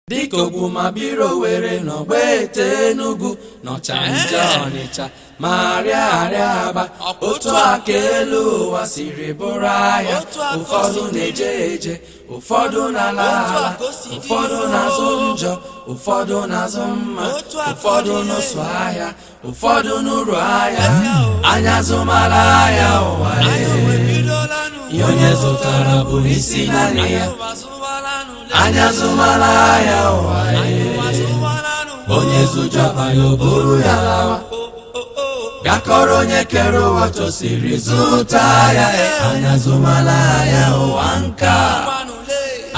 Dịka ogwumabiro were n'Ogbete Enugu n'Ọchanja Ọnịcha ma rịa arịa Aba, otu aka elu ụwa siri bụrụ ahịa. Ụfọdụ na-eje eje, ụfọdụ na-ala ala, ụfọdụ na-azụ njọ, ụfọdụ na-azụ mma, ụfọdụ n'ụsụ ahịa, ụfọdụ n'uru ahịa. Anya zụmara ahịa ụwa, ihe onye zụtara bụ isi naanị ya. Anya zụmara ahịa ụwa, onye zụjọ akpa ya o buru ya lawa. Bịakọrọ onye kere ụwa tosiri zụta ya. Anya zụmara ahịa ụwa nka.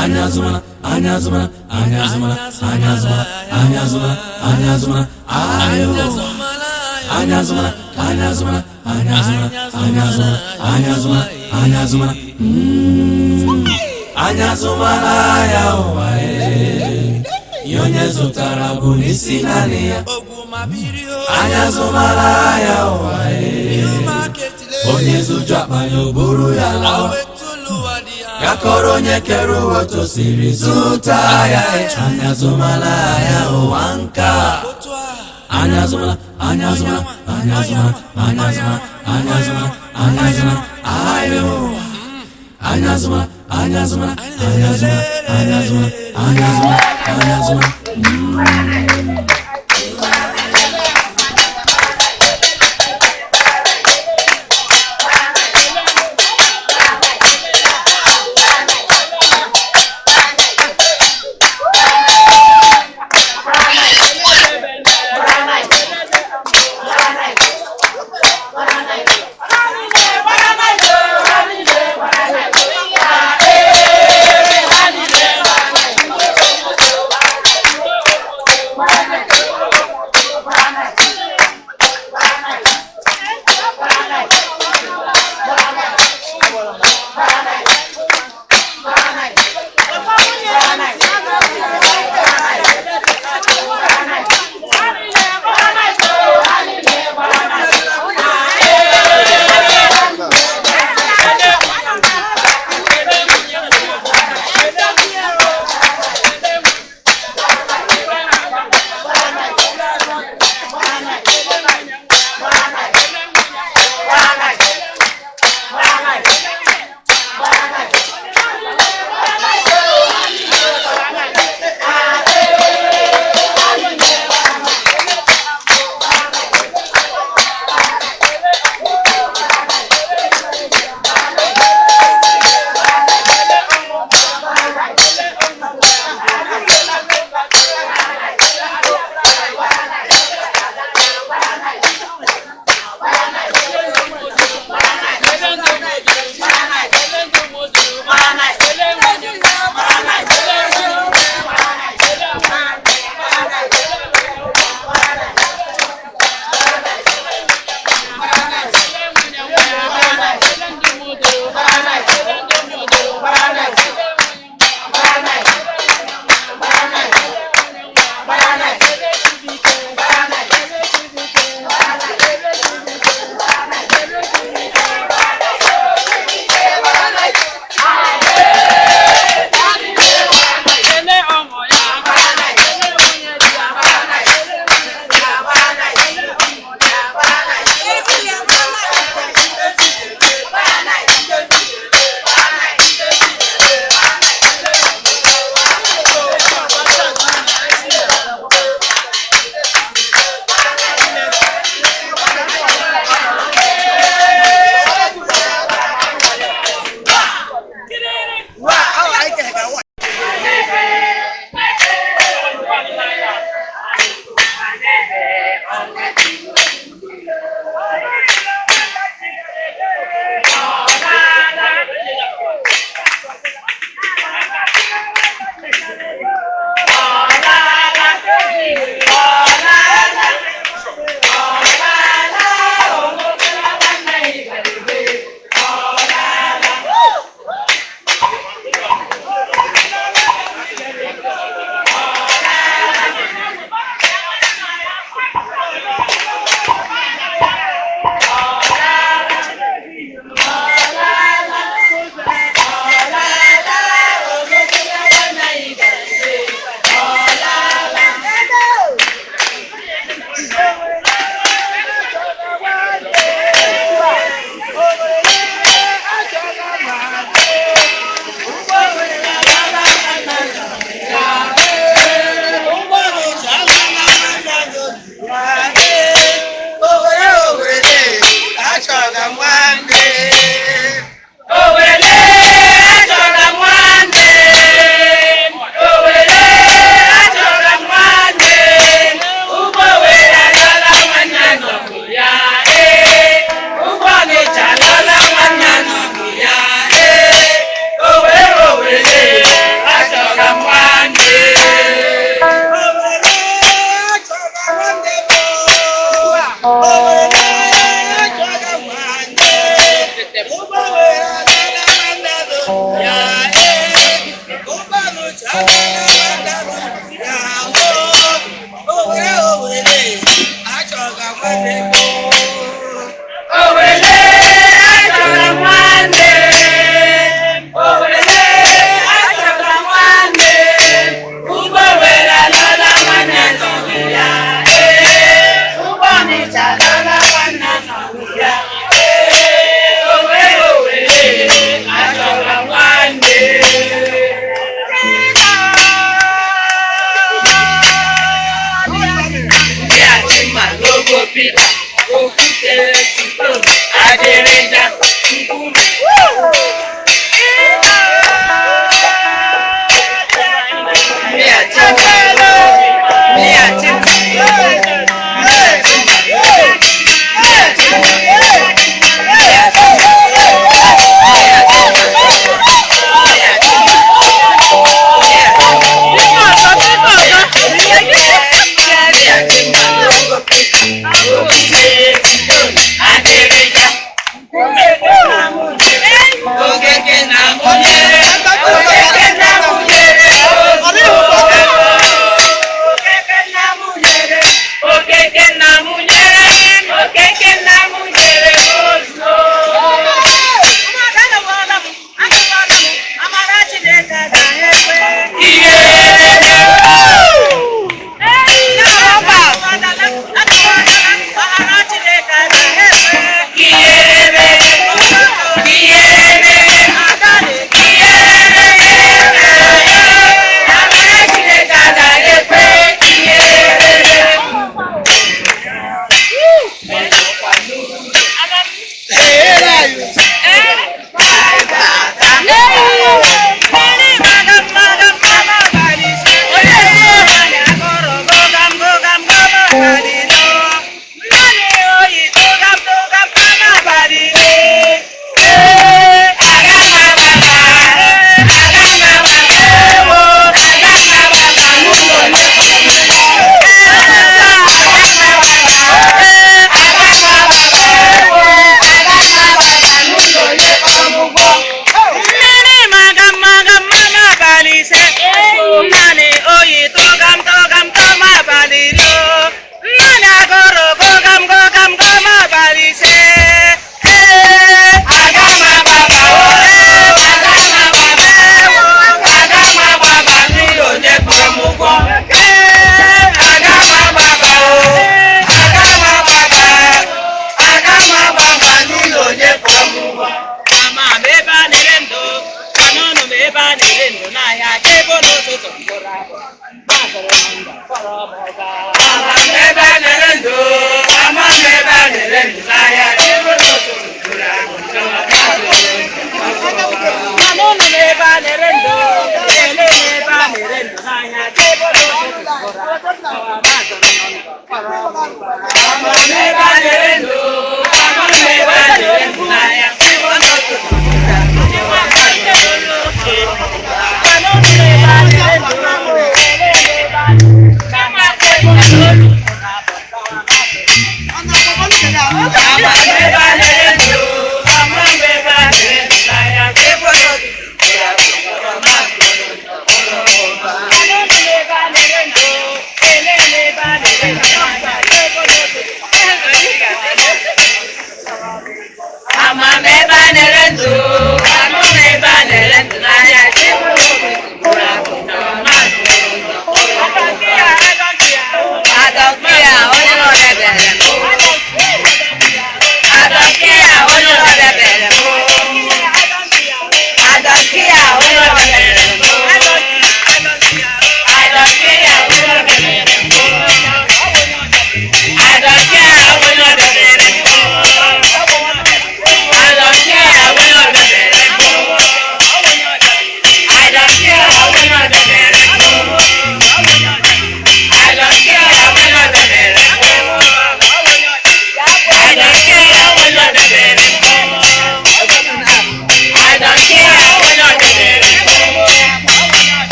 Anya zụmara, anya zụmara, anya zụmara, anya zụmara, anya zụmara, anya zụmara ahịa ụwa. Anya zụmara, anya zụmara, anya zụmara, anya zụmara, anya zụmara, anya zụmara, anya zụmara ahịa ụwa. Ihe onye zụtara bụ n'isi naanị ya. Anya zụmara ahịa ụwa, onye zụjọ akpa ya o buru ya lawa. Gakọrọ onye kere ụwa tosiri zụta ya. Anya zụmara ahịa ụwa nka. Anya zụmara, anya zụmara, anya zụmara, anya zụmara, anya zụmara, anya zụmara ahịa ụwa. Anya zụmara, anya zụmara, anya zụmara, anya zụmara, anya zụmara, anya zụmara.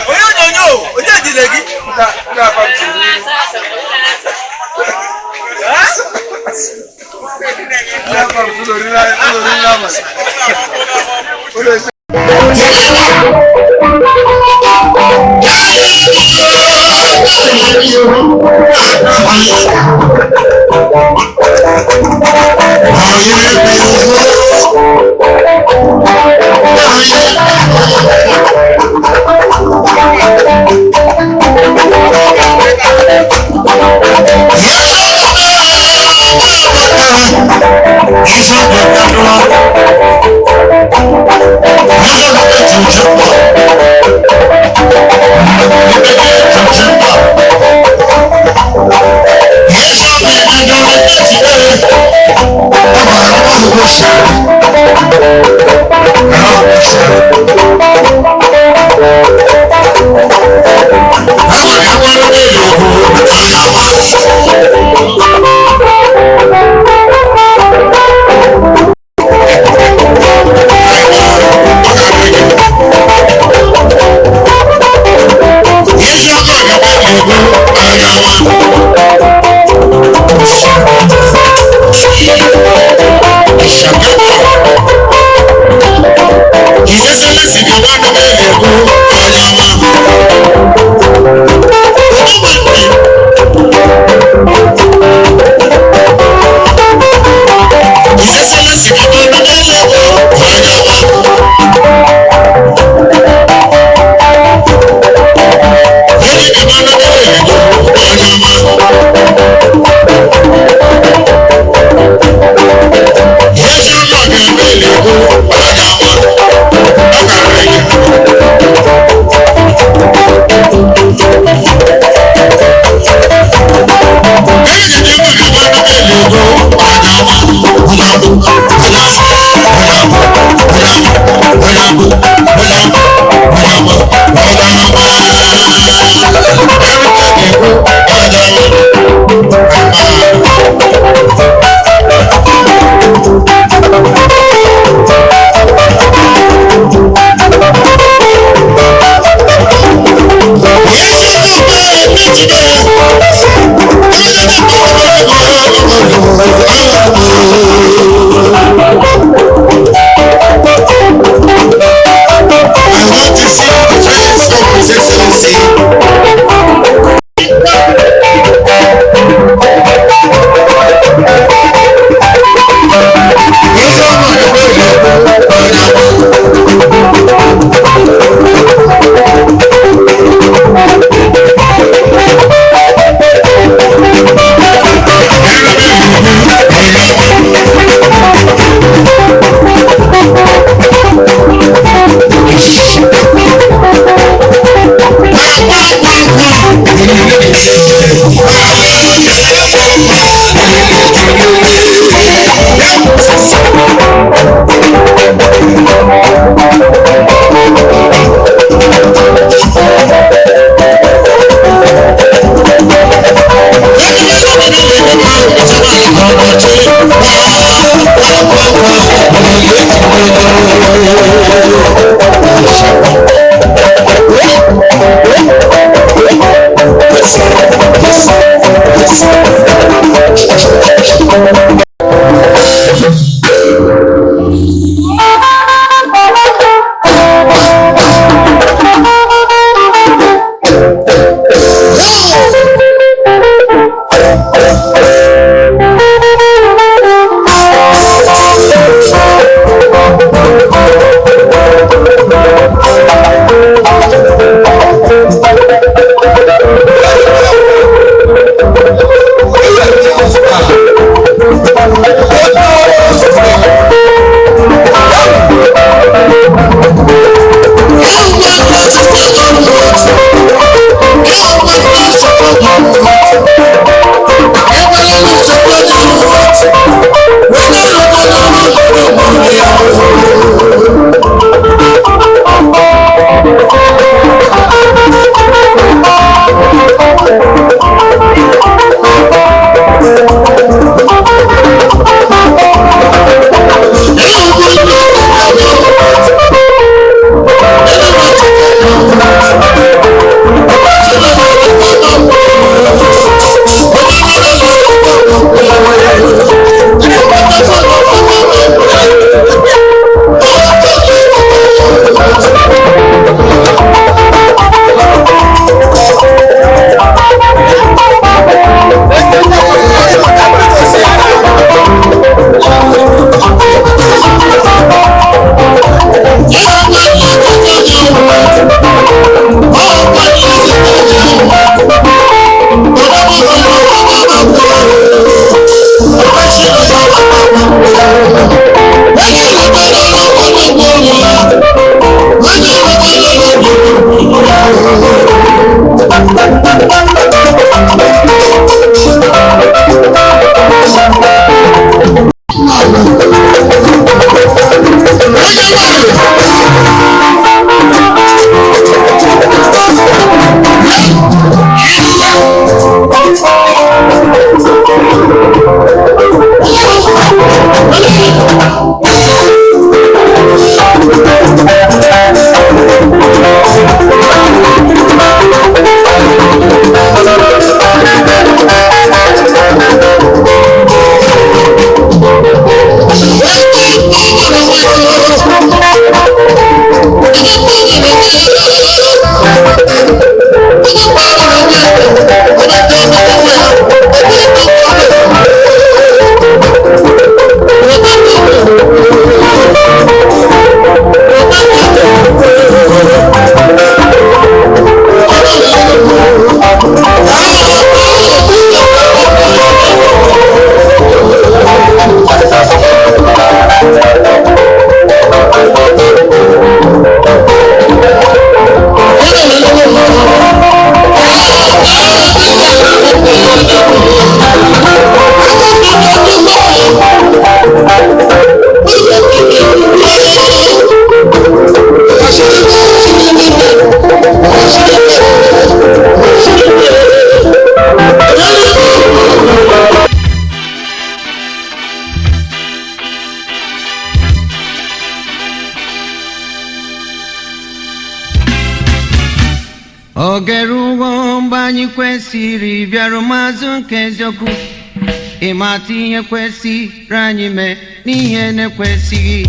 Onye onyonyo, onye jide gị? Ụlọ oriri n'abalị. Ụlọ esi. Thank Kwesịrị ịbịaru mazụ nke eziokwu, ịmata ihe kwesịrị anyị mee n'ihe na-ekwesịghị,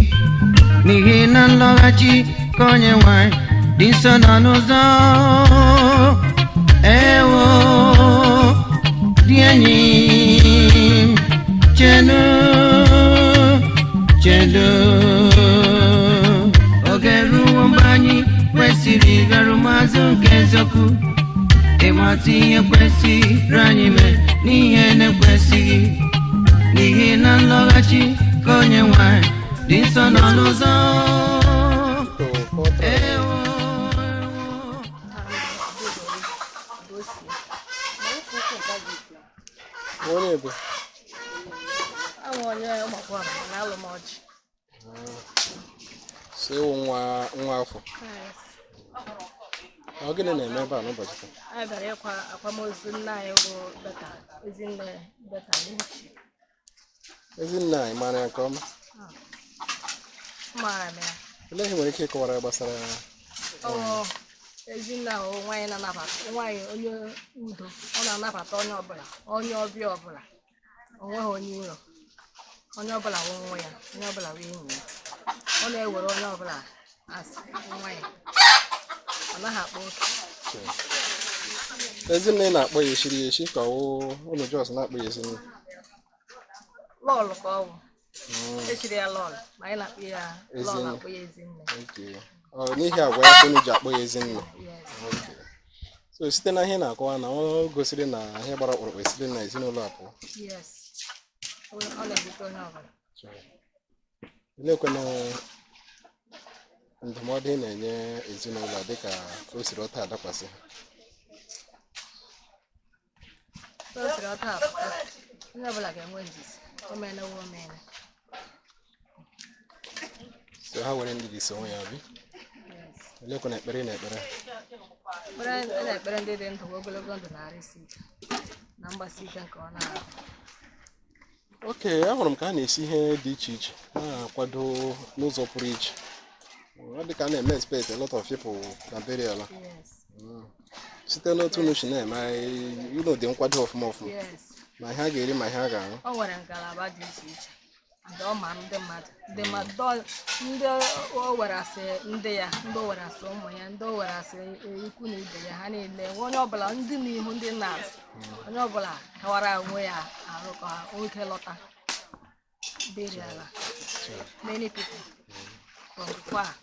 n'ihi na nlọghachi ka onye nwanyị dị nsọ nọ n'ụzọ. Ewo, dị enyi m, chenu, chenu, oge ruo mgbe anyị kwesịrị ịbịaru mazụ nke eziokwu, ịmata ihe kwesịrị anyị mee n'ihe na-ekwesịghị, n'ihi na nlọghachi ka onye nwanyị dị nsọ nọ n'ụzọ. Ewo, ewo. Onye ebe? Awụ onye ụmụakwụkwọ na alụ m ọjị. So ịwụ nwa nwa afọ. Ọ gịnị na-eme ebe a n'ụbọchị taa? Anyị bịara ịkwa akwamozu nna anyị bụ Beta, Ezinne Beta Uche. Ezinne anyị mara ya nke ọma? Maara m ya. Olee ihe nwere ike ịkọwara ya gbasara ya? Ọ Ezinne ahụ nwaanyị na-anabata nwaanyị, onye udo. Ọ na-anabata onye ọbụla, onye ọbịa ọbụla. O nweghị onye iro. Onye ọbụla wụ nwa ya, onye ọbụla wụ enyi ya. Ọ na-ewere onye ọbụla asị nwa ya. Ọ naghị akpa oke. Ezinne ị na-akpọ ya eshiri ya eshi ka ọ wụ ụnụ jos na-akpọ ya ezinne? Lọlụ ka ọ wụ. Echiri ya lọlụ, ma anyị na-akpọ ya lọlụ. Ezinne. Akpọ ya Ezinne. Okay. Ọ n'ihi agwa ya ka unu ji akpọ ya Ezinne? Yes. Okay. So site na ihe na-akọwa na ọ gosiri na ihe gbara ọkpụrụkpụ esiri na ezinụlọ a pụọ. Yes. Ọ na-ebute onye ọbụla. Oleekwanụ ndụmọdụ ị na-enye ezinụlọ a dịka o siri ọta adakwasị ha? O siri ọta apụta. Onye ọbụla ga-enwe ndidi. O meela wa o meela. So ha were ndidi so onwe ya bi. Yes. Oleekwanụ ekpere ị na-ekpere? Ekpere a na-ekpere ndị dị ndụ bụ ogologo ndụ na arụ isi ike na mgbasi ike nke ọ na-arụ. Oke ahụrụ m ka a na-esi ihe dị iche iche na-akwado n'ụzọ pụrụ iche. Ọ dị ka a na-eme expect a lot of people na burial a. Yes. Site n'otu unu si na-eme, unu dị nkwado ọfụma ọfụma. Yes. Ma ihe a ga-eri, ma ihe a ga-aṅụ. O nwere ngalaba dị iche iche. And ọ ma ndị mmadụ, ndị mmadụ, ndị o were asị ndị ya, ndị o were asị ụmụ ya, ndị o were asị ikwu na ibe ya, ha niile, onye ọbụla, ndị n'ihu, ndị na-asị, onye ọbụla kawara onwe ya arụ ka nwoke lọta burial. Many people from far.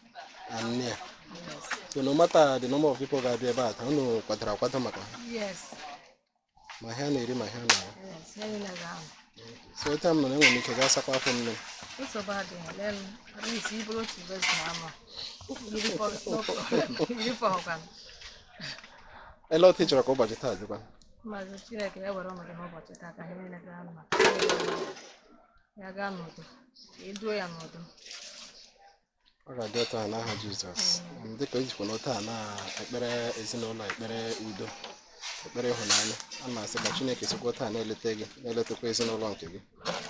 And near. Yes. So no matter the number of people ga-abịa ebe a taa, unu kwadoro akwado maka ha. Yes. Ma ihe a na-eri, ma ihe a na-aṅụ. Yes, ihe niile ga-ahụ. So otu a m nọ na enwere m ike gaa sakwa afọ nne m. Nsogbu adịghị. Len at least iburu otu vezin anụ iri fọkwanụ. Ele otu ị chọrọ ka ụbọchị taa dịkwa? Maazị, Chineke ya were ọnọdụ n'ụbọchị taa ka ihe niile gaa mma. Ya gaa n'udo, ka eduo ya n'udo. Ọ ga-adị otu a n'aha Jizọs. Dịka o jikwa n'otu a na-ekpere ezinụlọ ekpere udo, ekpere ịhụnanya, a na-asị ka Chineke sikwa otu a na-eleta gị, na-eletakwa ezinụlọ nke gị.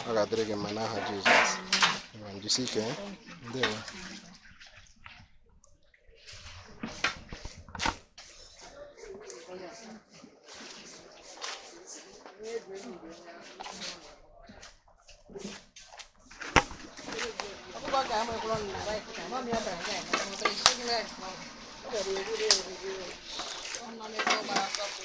Ọ ga-adịrị gị mma n'aha Jizọs. Ngwa, jisie ike, eh? Ndewo. Ọkụkọ ga-ama ekwuru na rice ka mami ya bịara ga eme nwetara isi gị rice na ọ bịara eriri eriri ọ nọ n'ebe ọ gbara ọsọ bụ.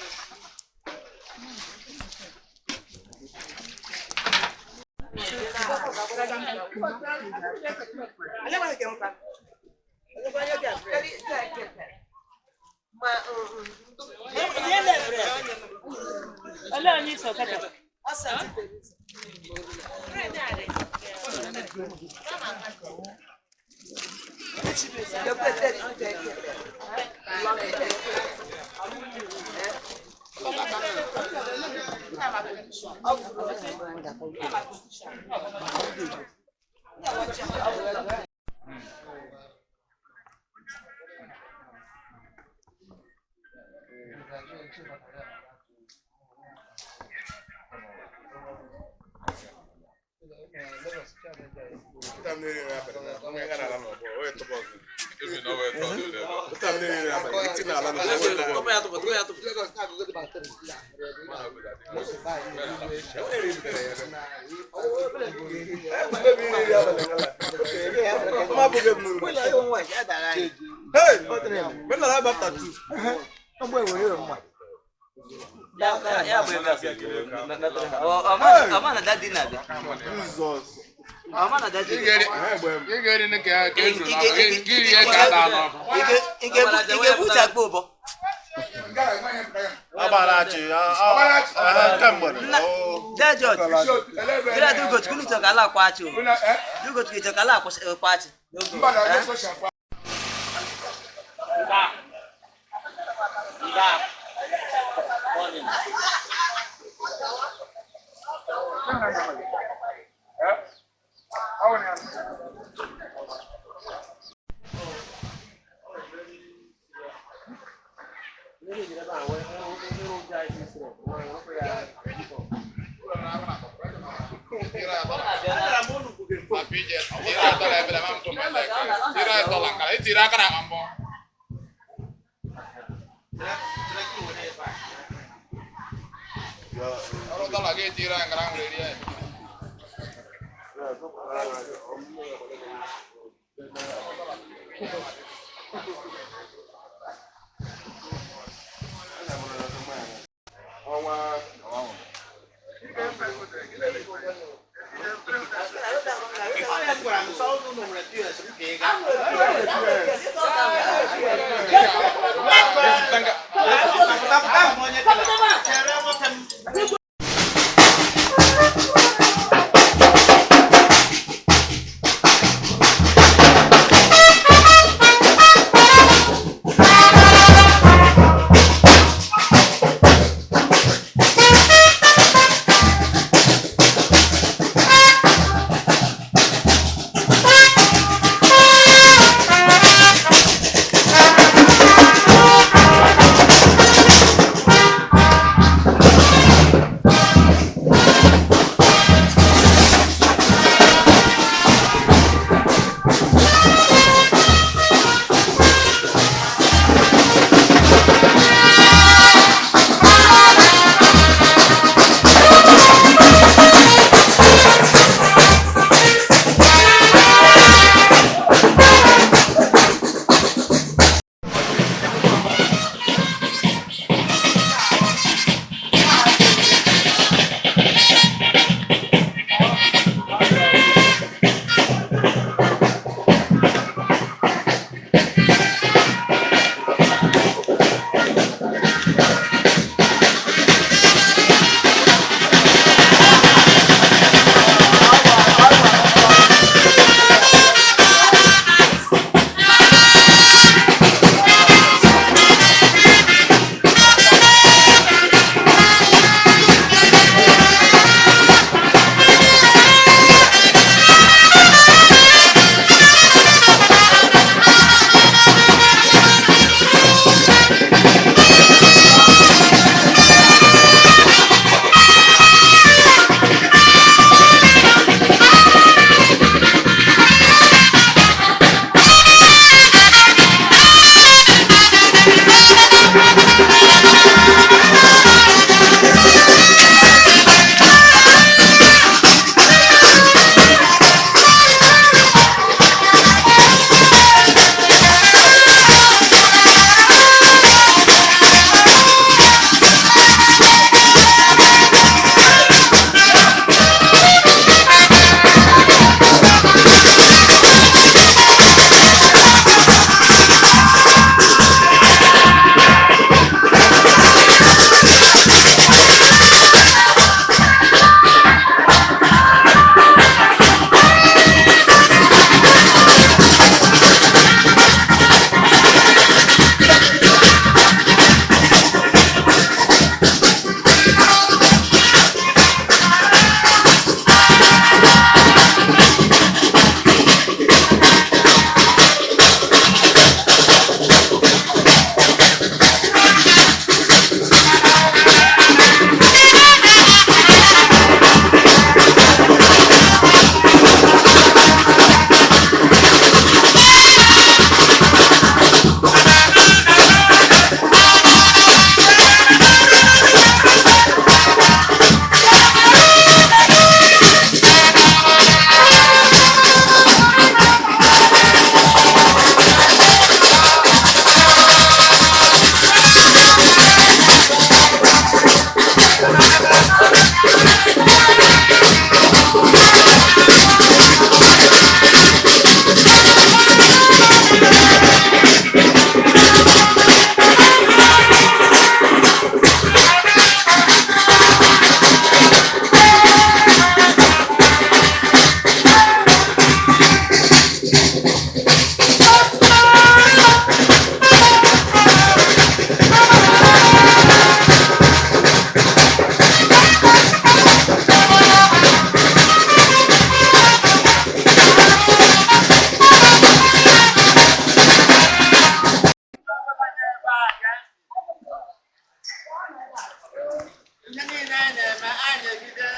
anyị na-eme, anyị na-egide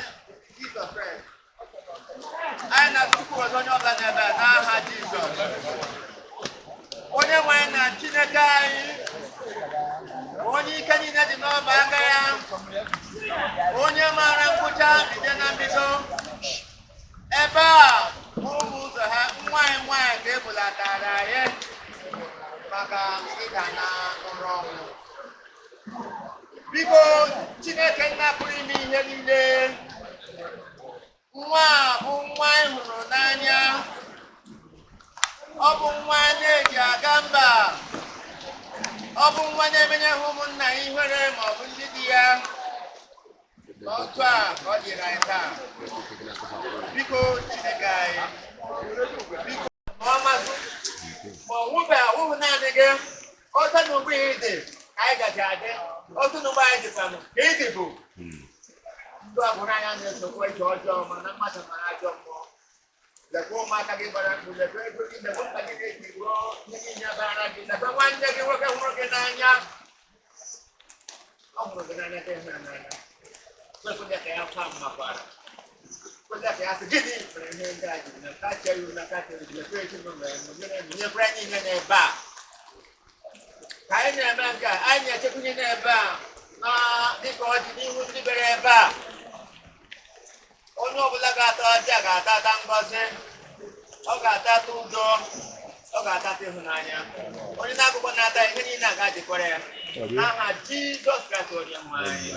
Jizọs Kraịst. Anyị na-atụkwu ọzọ onye ọbụla n'ebe a n'aha Jizọs. Onye nwe anyị na Chineke anyị, onye ike niile dị n'ọba aka ya, onye maara ngwụcha bido na mbido. Ebe a bụ ụmụ ụzọ ha, nwa anyị nwaanyị ka ebulatara anyị maka ịda na ụra ọnwụ. Biko Chineke nna pụrụ ime ihe niile, nwa a bụ nwa anyị hụrụ n'anya, ọ bụ nwa na-eji aga mba, ọ bụ nwa na-emenye ha ụmụnna ya ihere ma ọ bụ ndị di ya. Ma otu a ka ọ dịrị anyị taa. Biko Chineke anyị, biko ma ọ masị ma ọ nwụbe awụhụ naanị gị, otu na ugbu ị dị ka anyị gaji adị, otu na ugbu anyị dịkwanụ ka ị dị bụ ndụ agbụrụ anya na-esokwa ije ọjọọ mana mmadụ mara ajọ mmụọ. Lekwa ụmụaka gị gbara mkpu, lekwa ego gị, lekwa mkpa gị na-eji ruo ihe niile bara gị, lekwa nwanne gị nwoke hụrụ gị n'anya. Ọ hụrụ gị n'anya ka ịhụ ya n'anya. Kwekwele ka ya kwa mmakwara. Kwekwele ka ya sị gịnị mere ihe ndị a jiri na kacha iwu na kacha iwu, lekwa ezinụlọ ya, nyere nyekwara anyị ihe n'ebe a. Ka anyị na-eme nke a, anyị na-echekwunye n'ebe a na dịka ọ dị n'ihu ndị bịara ebe a. Onye ọbụla ga-ata ọjị a ga-ata ata ngọzi, ọ ga-ata ata udo, ọ ga-ata ata ịhụnanya. Onye na-agụkọ na-ata ihe niile a ga-adịkwara ya. N'aha Jizọs Kraịst onye nwe anyị.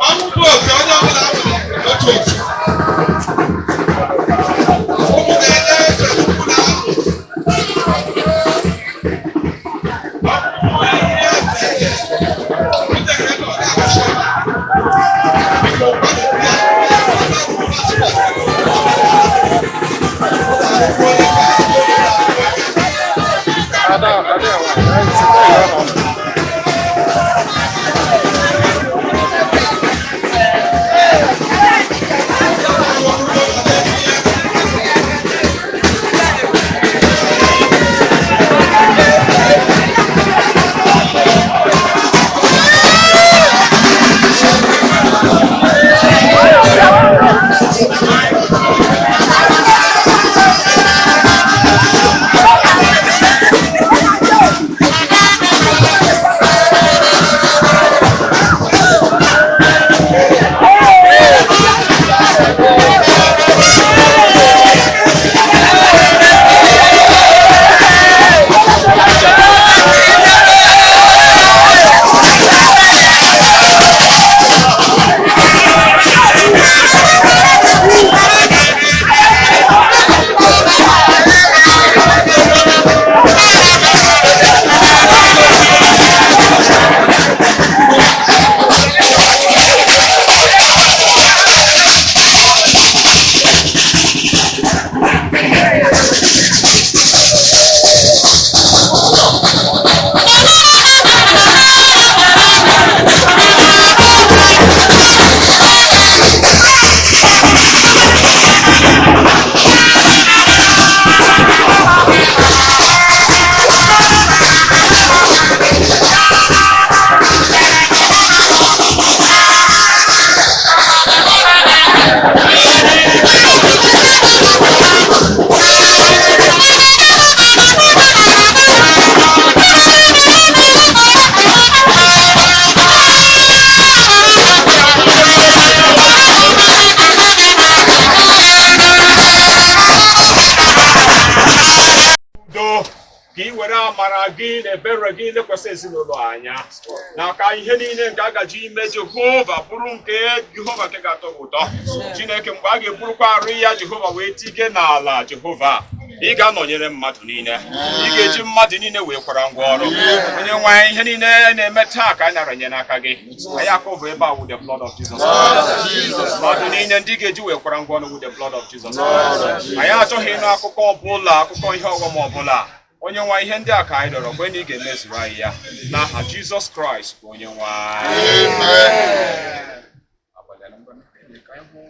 Ọnwụ bụ oke onye ọbụla nwere otu otu. Ụmụ na-ele eze ụmụ na-amụ. gị na ebere gị lekwasị ezinụlọ anya n'aka ihe niile nke a gaji ime Jehova bụrụ nke Jehova nke ga-atọ gị ụtọ. Chineke, mgbe a ga-eburukwa arụ ya Jehova wee tige n'ala, Jehova, ị ga-anọnyere mmadụ niile, ị ga-eji mmadụ niile wee kwara ngwa ọrụ. Onye nwe anyị, ihe niile na-eme taa ka anyị naranye n'aka gị. Anyị akọvụ ebe a with the blood of Jesus Christ. Mmadụ niile ndị ga-eji wee kwara ngwa ọrụ with the blood of Jesus Christ. Anyị achọghị ịnụ akụkọ ọbụla, akụkọ ihe ọghọm ọbụla. Onye nwe, ihe ndị a ka anyị rịọrọ, kwe na ị ga-emezuru anyị ya, n'aha Jizọs Kraịst bụ onye nwe anyị. Abalị a, ngwa, ka anyị hụ.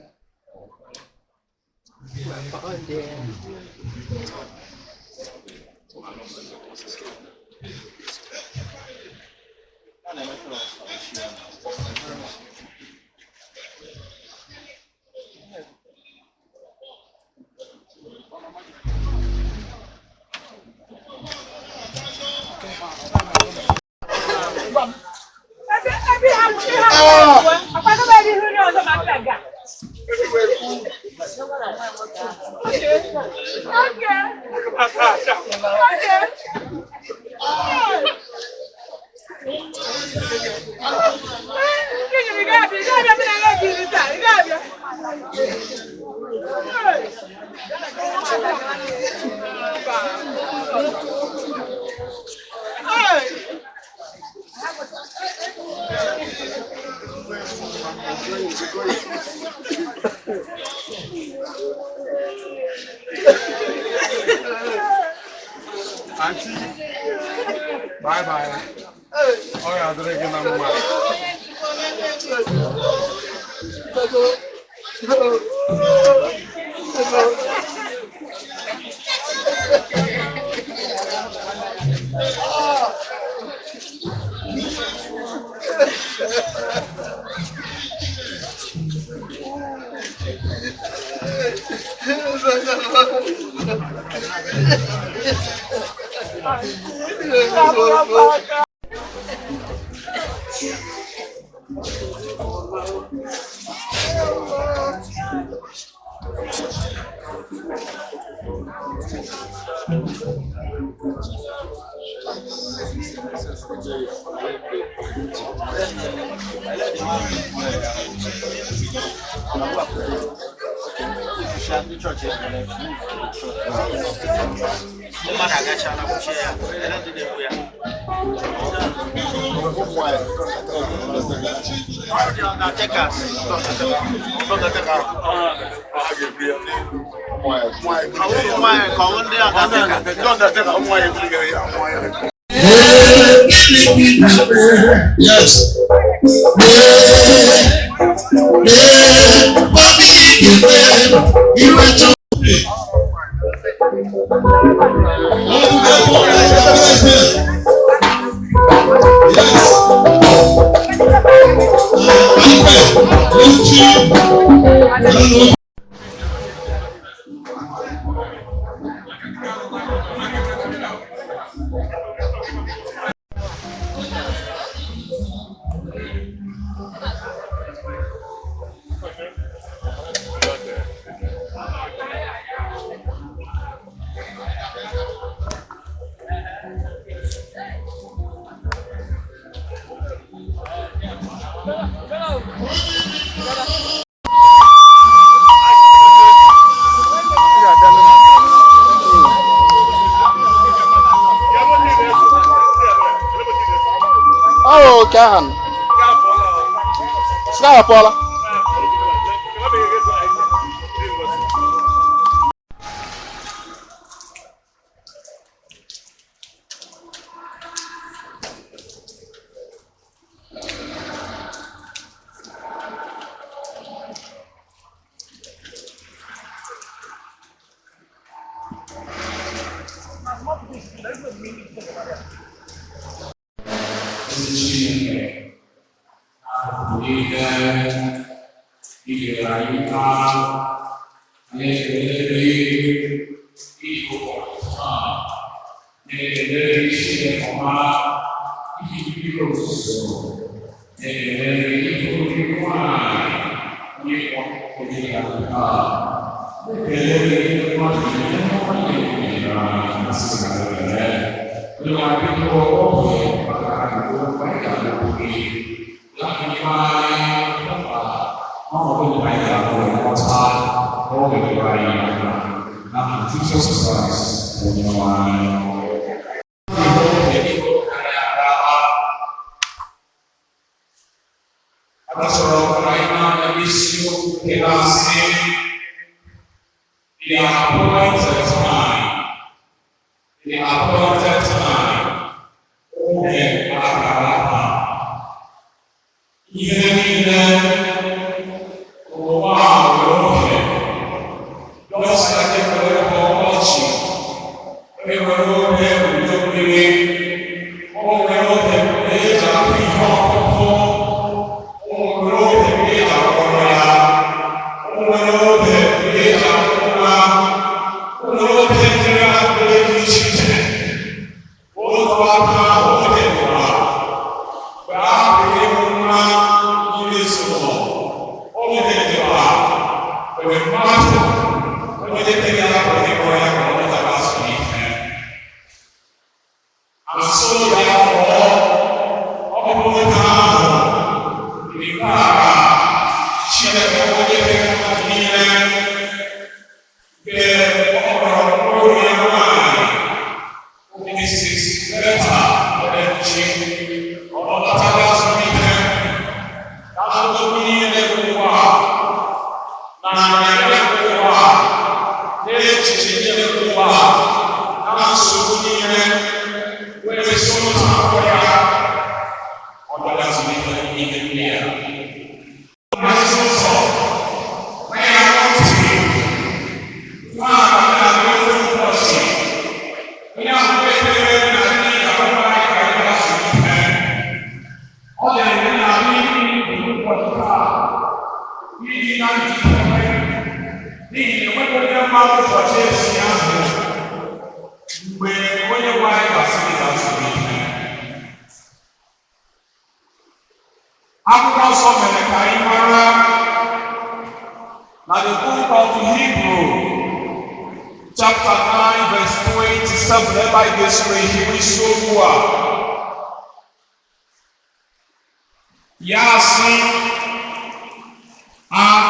Aunty, bye bye. Ọ ga-adịrị gị na mma. Mmadụ agachala kwuchie ya, ele ndị na-ekwu ya. Undertakers. Ụmụ nwaanyị ka ọ bụ ndị Undertaker. Yes. Bobby, you went to. Yes. Ọ oke ahụ nọ. Sị apụọla. Chineke niile inyere anyị taa, anyị ekele gị iji ụbọchị taa na-ekele gị, Chineke ọma, iji bido usoro, na-ekele gị ịbụ gị nwanyị onye onye ya taa, na-ekele gị mmadụ niile ọma na-ekele anyị, asị na ekele. Onye nwe biko oge maka iwu anyị ga-abịakwụ gị. Ya n'ime anyị nakwa ọnọdụ nke anyị ga-abụ nghọta n'oge dịrị anyị aka. N'aha Jizọs Kraịst onye nwe anyị. Achọrọ ka anyị na-anya isiokwu nke na-asị "The appointed time." The appointed time. Oge akara aka. Ihe niile ụwa a nwere oge. Just like e nwere ọkọchị, e nwere oge udu mmiri, o nwere oge mgbe eji akụ ihe ọkụkụ, o nwere oge mgbe eji akọrọ ya, o nwere oge mgbe eji akụ nwa, o nwere oge dịrị akụ dị iche iche. Otu aka ahụ oge dịkwa mgbe a hapụrụ ịmụ nwa n'ime ezinụlọ, oge dịkwa mgbe mmadụ onye kere ya pụrụ ịkpọrọ ya ka ọ lọtara azụmike. And so therefore, ọ bụ nwoke ahụ nke a Chineke onye kere mmadụ niile nke ọ kpọrọ mkpụrụ ya nwanyị Mrs. Bertha Odenchi, ọ lọtara azụmike na nsogbu niile ụwa na nyanya ụwa n'echiche niile ụwa na nsogbu niile wee so n'otu akwụkwọ ya ọ bịara zụlite ihe ndị a. Mmasị ụzọ na ya ntị nwa na ofe ụbọchị onye ahụ ekpere na ndị akwụkwọ anyị ka ya zụlite ọ na-eme na ndị ụbọchị taa iji na njikere n'ihi na enweghị onye mma ụbọchị esi ahụ mgbe onye nwe anyị gasịrị ga-azụrụ ihe. Akwụkwọ nsọ mere ka anyị mara na the book of Hebrew chapter 9 verse 27, ebe anyị ga-esoro ehiwe isiokwu a. Ya sị, "And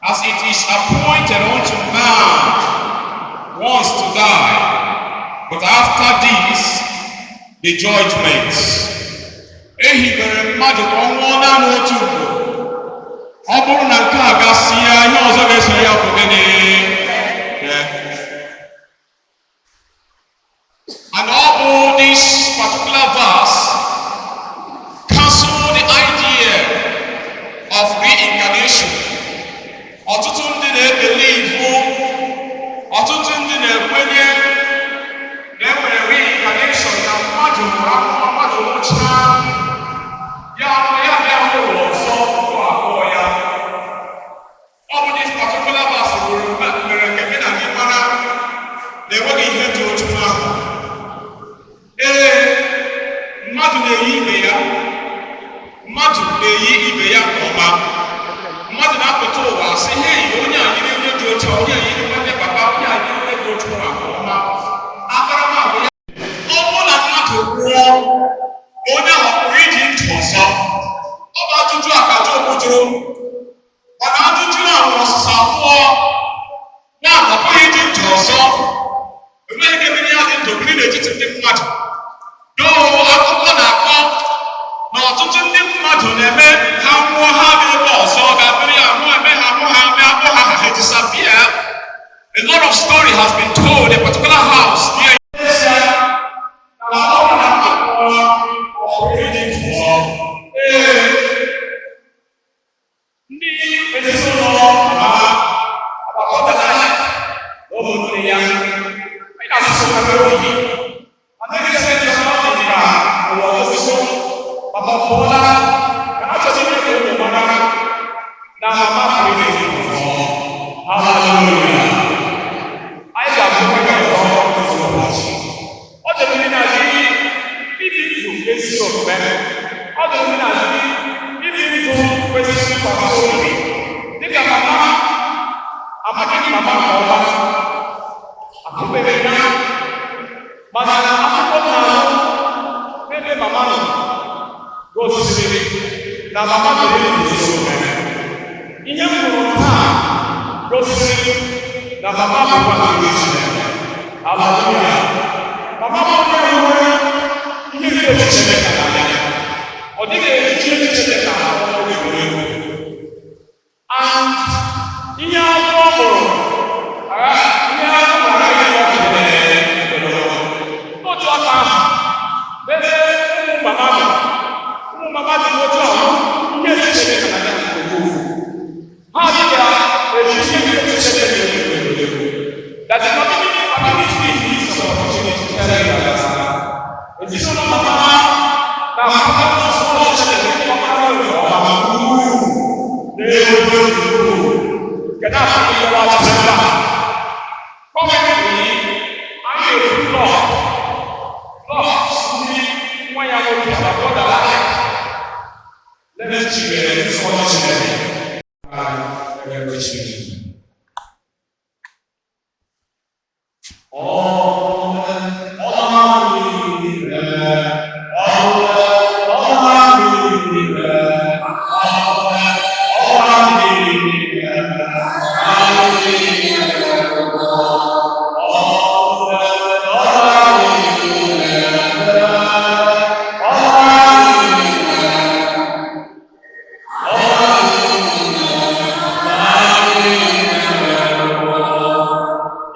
as it is appointed unto man once to die, but after this, the judgment." E hibere mmadụ ka ọ nwụọ naanị otu ugbo. Ọ bụrụ na nke a gasịa, ihe ọzọ ga-eso ya bụ gịnị? Yeah. And ọ bụ this particular verse cancel the idea of reincarnation. Ọtụtụ ndị na-ebelieve, ọtụtụ ndị na-ekwenye na enwere reincarnation, na mmadụ nwụrụ anwụ, mmadụ nwụchaa, ya ya bịa ụlọ ọzọ tupu abụọ ya. Ọ bụ this particular verse wuru mere nke gị na gị mara na enweghị ihe dị otu ahụ. Ee, mmadụ na-eyi ibe ya, mmadụ na-eyi ibe ya nke ọma. Mmadụ na-apụta ụwa sị, "Hei, onye a yiri onye dị otu a, onye a yiri nwanne papa, onye a yiri onye dị otu a nke ọma." Akparamagwa ya. Ọ bụrụ na mmadụ nwụọ, onye ahụ pụrụ iji ndụ ọzọ? Ọ bụ ajụjụ a ka Job jụrụ, mana ajụjụ a nwere ọsịsa abụọ. Na ọ pụghị iji ndụ ọzọ. Enweghị ike mmiri ya dị ndụ biri n'etiti ndị mmadụ. Doo akụkọ na-akọ na ọtụtụ ndị mmadụ na-eme ha nwụọ, ha dị ebe ọzọ ga-abịrị ya mụ eme ha mụ ha mee akpọ ha ha disappear. A lot of story has been told. A particular house near na ọ bụ na mmadụ nwụọ, ọ pụrụ iji ndụ ọzọ. Ee, ndị ezinụlọ mama agbakọtala ya na ụmụnne ya, anyị na-asụsụ obere oyi anaghị esi ndị ọ dị ka ụwa ọsụsụ maka ọpụọla ka a chọrọ ime ka ụmụ mara na mama pụrụ ime ọzọ. Hallelujah! Anyị ga-abụ ya ọzọ otu ụbọchị. Ọ dịrị ndị na-adị ibi ndụ ezi omume, ọ dịrị ndị na-adị ibi ndụ kwesịrị ntụkwasị obi dịka mama amaghị mama nke ọma ahụbeghị ya. Mana akụkọ m na-anụ n'ebe mama nọ gosiri na mama biri ndụ ezi omume. Ihe m hụrụ taa gosiri na mama bụkwa ndị Chineke. Haleluya. Mama bụ onye hụrụ ihe nke Chineke n'anya. Ọ dịghị eji Chineke ahụ egwuregwu. And ihe afọ mụrụ, ihe afọ mụrụ agaghị ọdịdere. N'otu aka ahụ, n'ebe ụmụ mama nọ, ụmụ mama dị n'otu ahụ, ihe Chineke n'anya nke ukwuu. Ha adịghị eji ihe nke Chineke egwuregwu. That the community is an opportunity to tell you that ezinụlọ mama na-akpata nsọ Chineke ọmara nke ọma ukwuu n'ebe ukwuu. Kedu afọ ihe wa chịrịla? Currently, anyị na-ekwu law ndị nwa ya nwoke na brother ya. Let Chineke nsọ Chineke. Anyị Chineke.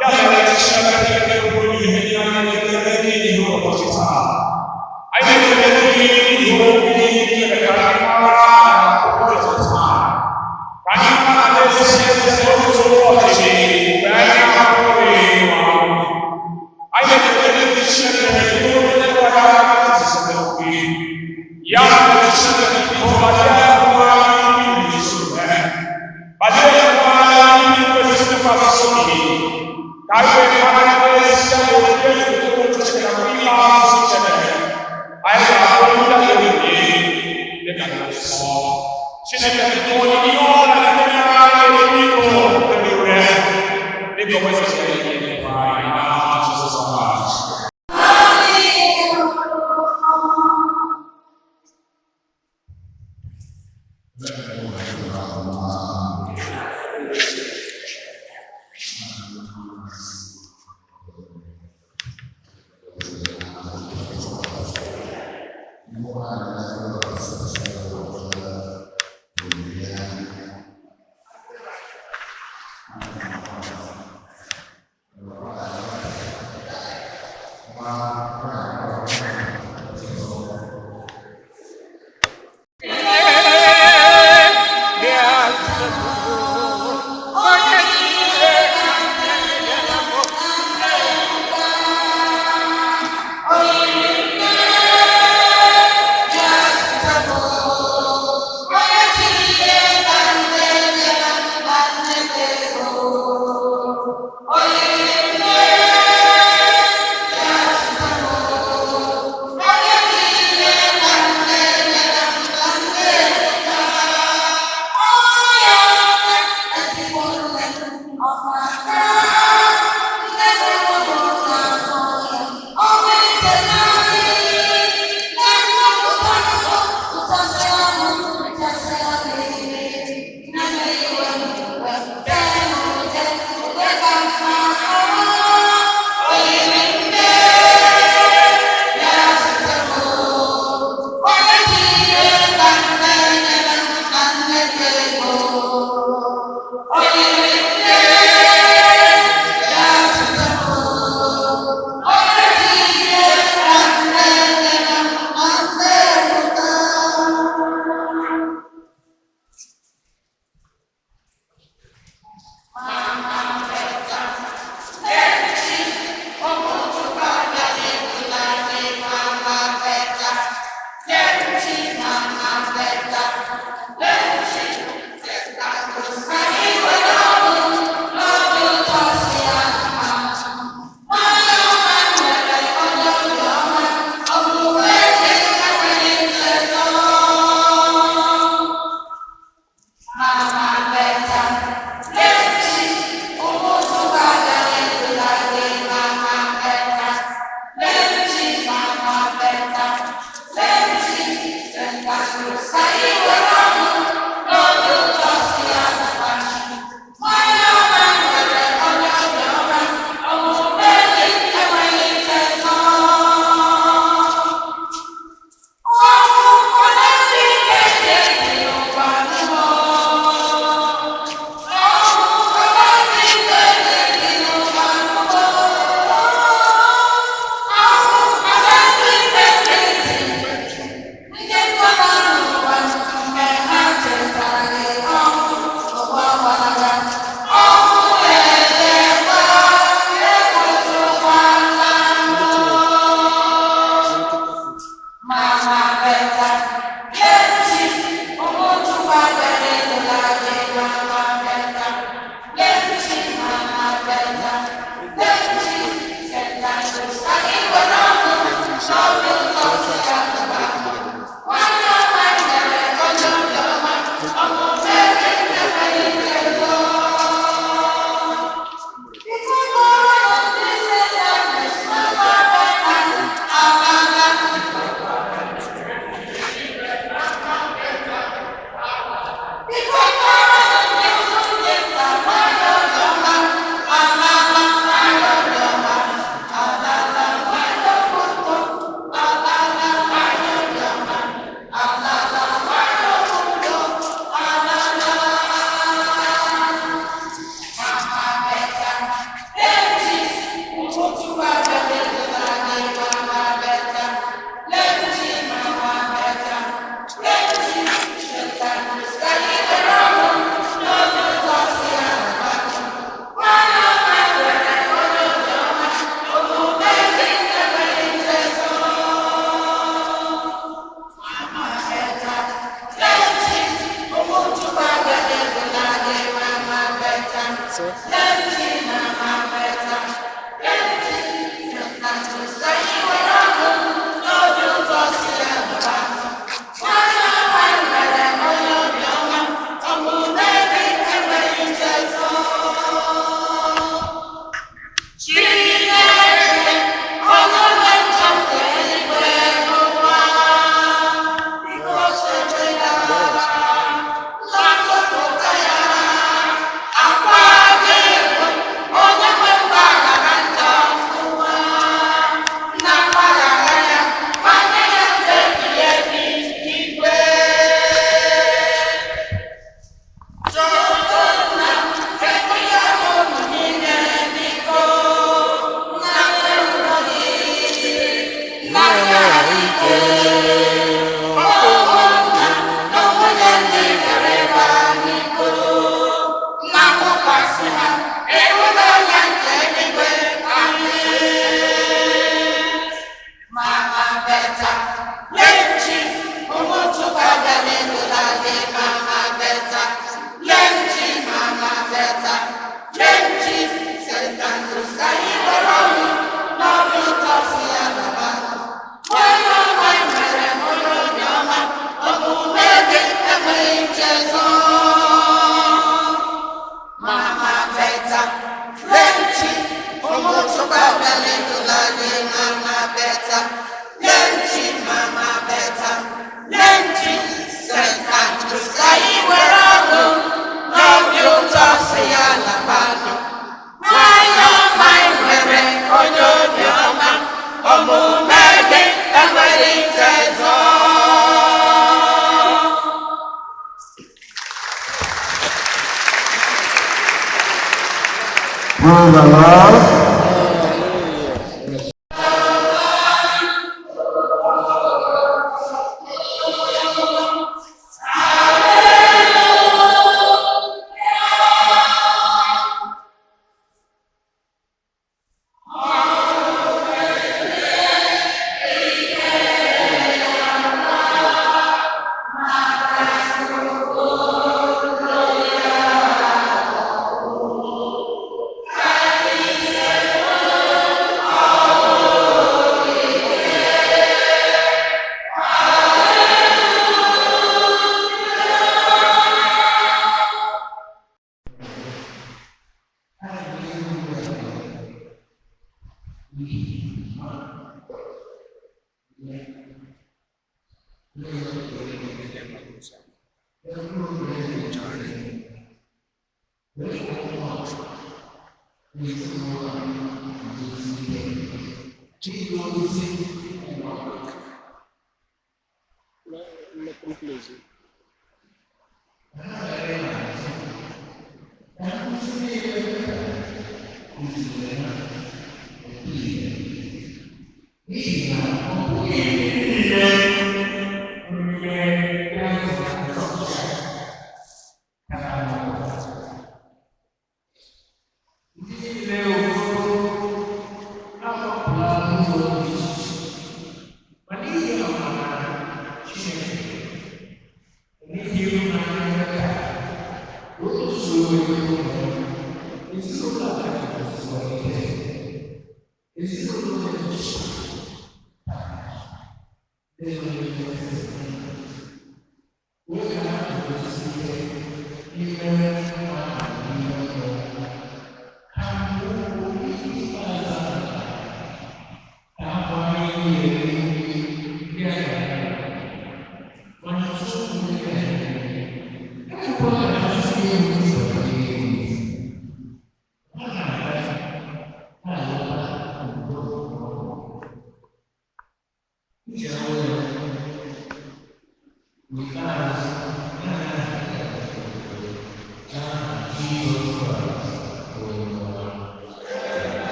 Ya mere Chineke na-ekwu ihe ndị anyị na-ekele gị n'ihu ụbọchị taa. Anyị na-ekele gị n'ihu ihe mere ka anyị mara ụbọchị taa. Ka anyị mara n'ezie otu ụbọchị mgbe anyị ahụghị anwụ. Anyị na-ekele gị Chineke n'ihu onye gwara anyị gị. Ya mere Chineke biko gbazie nwa anyị n'izu. Gbazie nwa anyị kwesịrị ntụkwasị obi. Ka anyị wee mara n'ezie oge nke Chineke na ime asụsụ Chineke. Anyị ga-abụ ndị ga-ewute dịka na nsọ. Chineke biko ihe ọbụla na-enyere anyị biko ebere dịka o kwesịrị inye anyị n'aha Jizọs Kraịst. Onye Praise the Lord.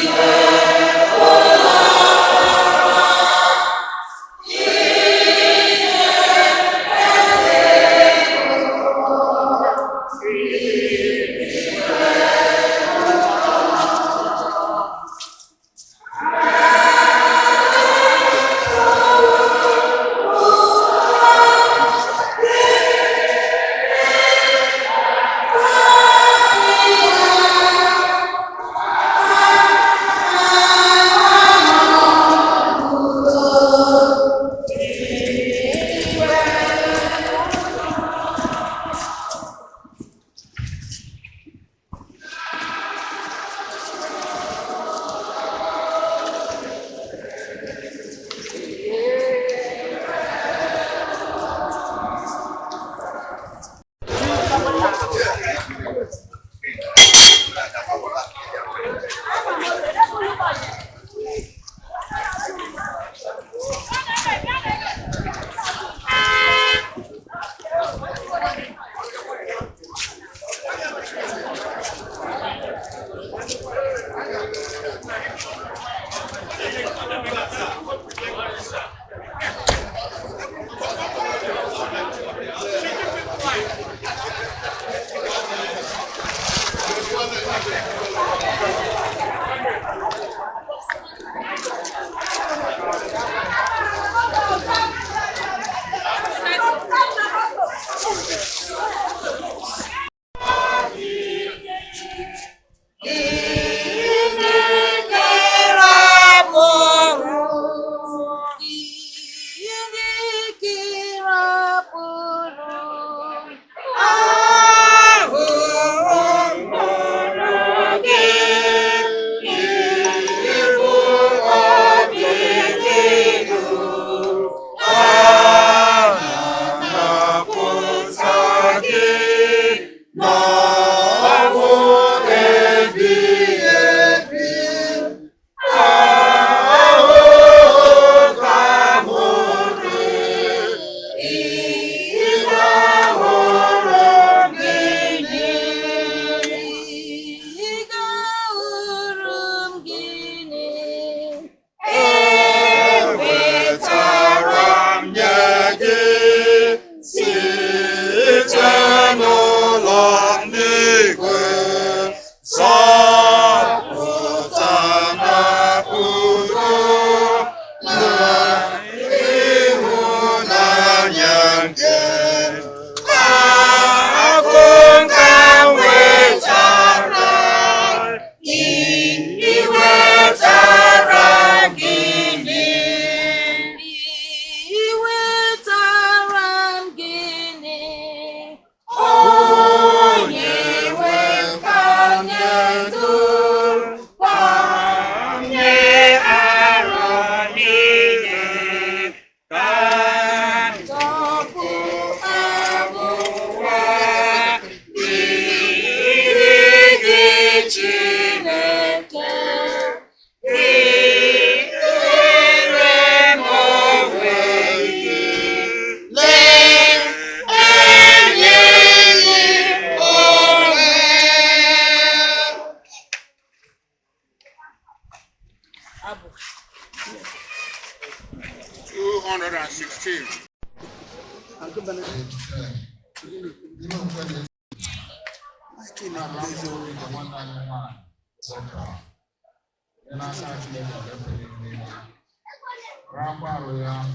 216.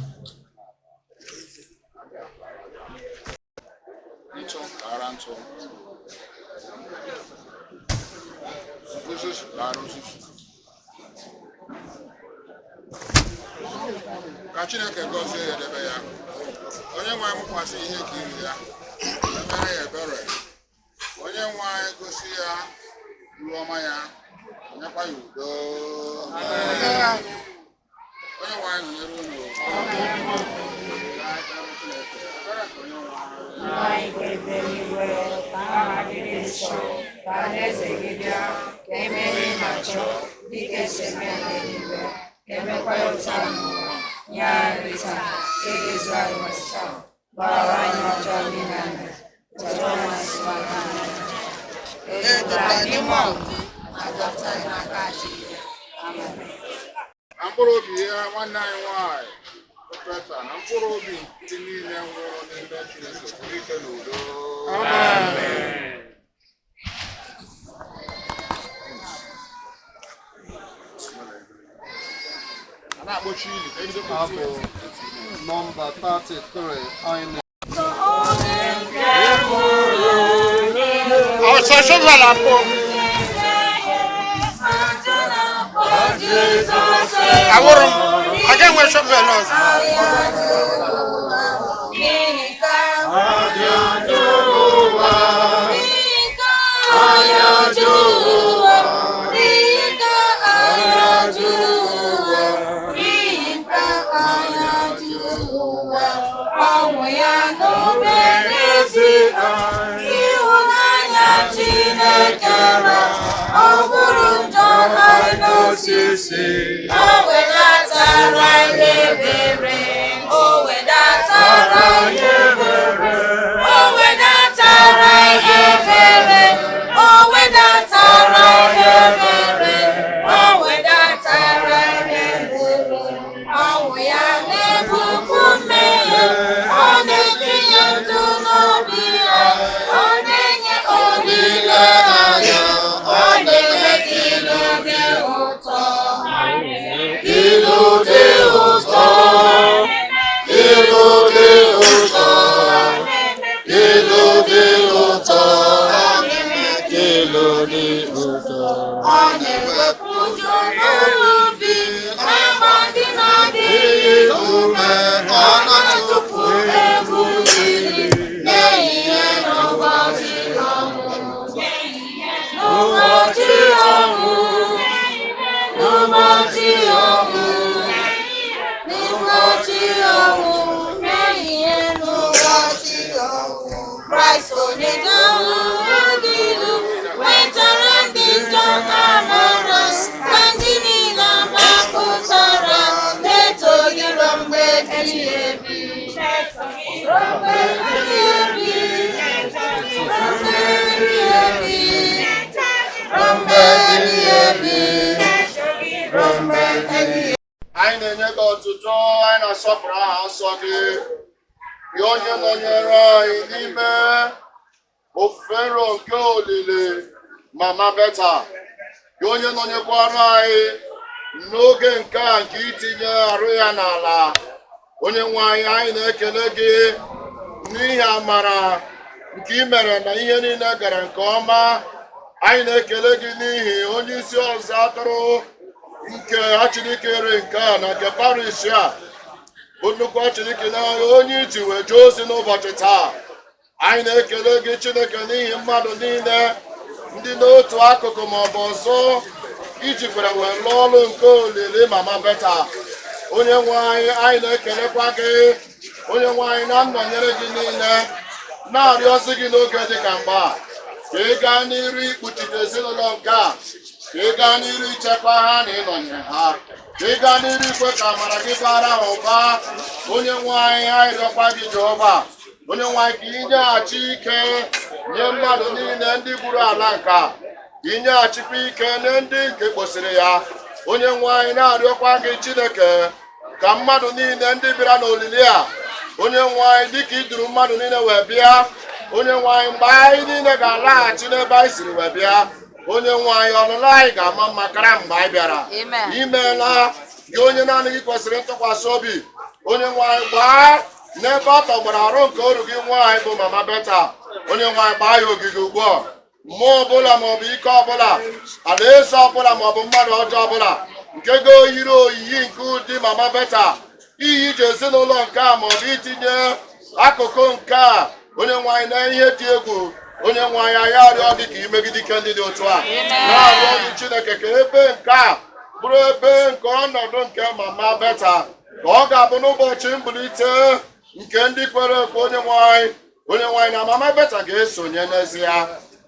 Ntụ ara ntụ, nzuzu ara nzuzu. Ka Chineke gọzie ya, debe ya. Onye nwe anyị mụkwasị ihe ka iri ya, emere ya ebere. Onye nwe anyị gosi ya iru ọma ya, nyekwa ya udo. Onye nwe anyị nọnyere unu. Ka anyị kpere Chineke. Ebere nke onye nwe anyị. Anyị kpere n'igwe, ka aha gị dị nsọ, ka alaeze gị bịa, ka eme ihe ị na-achọ, dịka esi eme ya n'eluigwe, ka emekwa ya otu a n'ụwa. Nye anyị nri taa, ka e ga-ezu anyị ụbọchị taa, gbaghara anyị ọjọọ niile anyị, otu anyị si gbaghara ndị. Edula n'ime ọnwụnwa, ma dọpụta anyị n'aka ajọ ihe. Na mkpụrụ obi ya nwanne anyị nwanyị Beta, na mkpụrụ obi ndị niile nwụrụ n'ime Chineke zuru ike n'udo. Amen. A na-akpọchi ili ka ebido Abụ nọmba 33 anyị. Ọsọ shovel akpọ. Awụrụ m, aga enwe shovel ọzọ. Ọnwụ ya n'obere ịhụnanya Chineke ma ọ bụrụ njọ anyị n'osisi, o wedatara anyị ebere, o wedatara anyị ebere, o wedatara anyị ebere, o wedatara anyị ebere, o wedatara anyị ebere. Ọnwụ ya na-ebupụ mmehie, ọ na-etinye ndụ n'obi ya, ọ na-enye olileanya, ọ na-eme ka ilu dị ụtọ. Ilu dị ụtọ, ilu dị ụtọ, ilu dị ụtọ, ilu dị ụtọ. Ọ na-ewepụ ụjọ n'obi, na-agba ndị na-adịghị ume, ọ na-atụfu egwu mmiri n'ehihie n'ụbọchị ọnwụ, n'ụbọchị ọnwụ, n'ụbọchị ọnwụ, n'ụbọchị ọnwụ, n'ehihie n'ụbọchị ọnwụ. Kraịst onye ji ahụhụ dị ilu wetara ndị njọ amara, na ndị niile agbapụtara na-eto gị ruo mgbe ebighị ebi. Ruo mgbe ebighị ebi. Ruo mgbe ebighị ebi. Ruo mgbe ebighị ebi. Ruo mgbe ebighị ebi. Anyị na-enye gị ọtụtụ, anyị na-asọpụrụ aha nsọ gị, gị onye nọnyere anyị n'ime ofufe nro nke olili Mama Beta, gị onye nọnyekwara anyị n'oge nke a nke itinye arụ ya n'ala. Onye nwe anyị, anyị na-ekele gị n'ihi amara nke ị mere na ihe niile gara nke ọma. Anyị na-ekele gị n'ihi onye isi ọzọ atụrụ nke achịrịkere nke a na nke parish a, bụ nnukwu achịrịke n'agha onye iji wee jee ozi n'ụbọchị taa. Anyị na-ekele gị, Chineke, n'ihi mmadụ niile ndị n'otu akụkụ maọbụ ọzọ ijikwara wee lụọ ọrụ nke olili Mama Beta. Onye nwe anyị, anyị na-ekelekwa gị, onye nwe anyị, na nnọnyere gị niile, na-arịọzi gị n'oge dị ka mgbe a ka ị gaa n'iru ikpuchite ezinụlọ nke a, ka ị gaa n'iru ichekwa ha na ịnọnyere ha, ka ị gaa n'iru ikwe ka amara gị bara ha ụba. Onye nwe anyị, anyị rịọkwa gị, Jehova, onye nwe anyị, ka ị nyeghachi ike nye mmadụ niile ndị gburu ala nke a, ka ị nyeghachikwa ike nye ndị nke kposịrị ya. Onye nwe anyị, na-arịọkwa gị, Chineke, ka mmadụ niile ndị bịara n'olili a, onye nwe anyị, dịka i duru mmadụ niile wee bịa, onye nwe anyị, mgbe anyị niile ga-alaghachi n'ebe anyị siri wee bịa, onye nwe anyị, ọlụlụ anyị ga-ama mma karịa mgbe anyị bịara. Amen. Imeela, gị onye naanị gị kwesịrị ntụkwasị obi. Onye nwe anyị, gbaa n'ebe ọ tọgbara arụ nke oru gị nwaanyị bụ Mama Beta, onye nwe anyị, gbaa ya ogige ugbu a. Mmụọ ọbụla maọbụ ike ọbụla, alaeze ọbụla maọbụ mmadụ ọjọọ ọbụla nke ga-oyiri oyiyi nke ụdị Mama Beta iyi ji ezinụlọ nke a maọbụ itinye akụkụ nke a, onye nwe anyị, na ihe dị egwu, onye nwe anyị, anyị arịọ gị ka imegide ike ndị dị otu a, na-arịọ gị, Chineke, ka ebe nke a bụrụ ebe nke ọnọdụ nke Mama Beta, ka ọ ga-abụ n'ụbọchị mbulite nke ndị kwere ekwe, onye nwe anyị, onye nwe anyị, na Mama Beta ga-esonye n'ezie.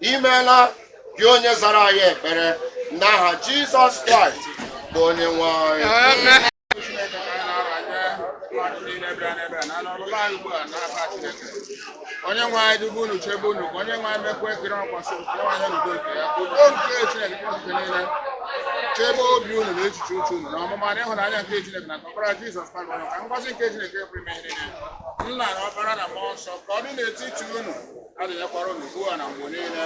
Imeela, gị onye zara anyị ekpere, n'aha Jizọs Kraịst bụ onye nwe anyị. Chineke, ka anyị na-aranye mmadụ niile bịara n'ebe a na n'ọlụlụ anyị ugbu a n'aka Chineke. Onye nwe anyị dube unu, chebe unu, ka onye nwe anyị mekwa ekere ọkwasị nke nwanyị n'udo nke ya. Udo nke Chineke nke okike niile. Chebe obi unu na echiche uche unu na ọmụma na ịhụnanya nke Chineke na nke Ọkpara Jizọs Kraịst onye ka ngọzi nke Chineke pụrụ ime ihe niile, Nna na Ọkpara na Mmụọ Nsọ, ka ọ dị n'etiti unu, adịnyekwara unu ugbu a na mgbe niile.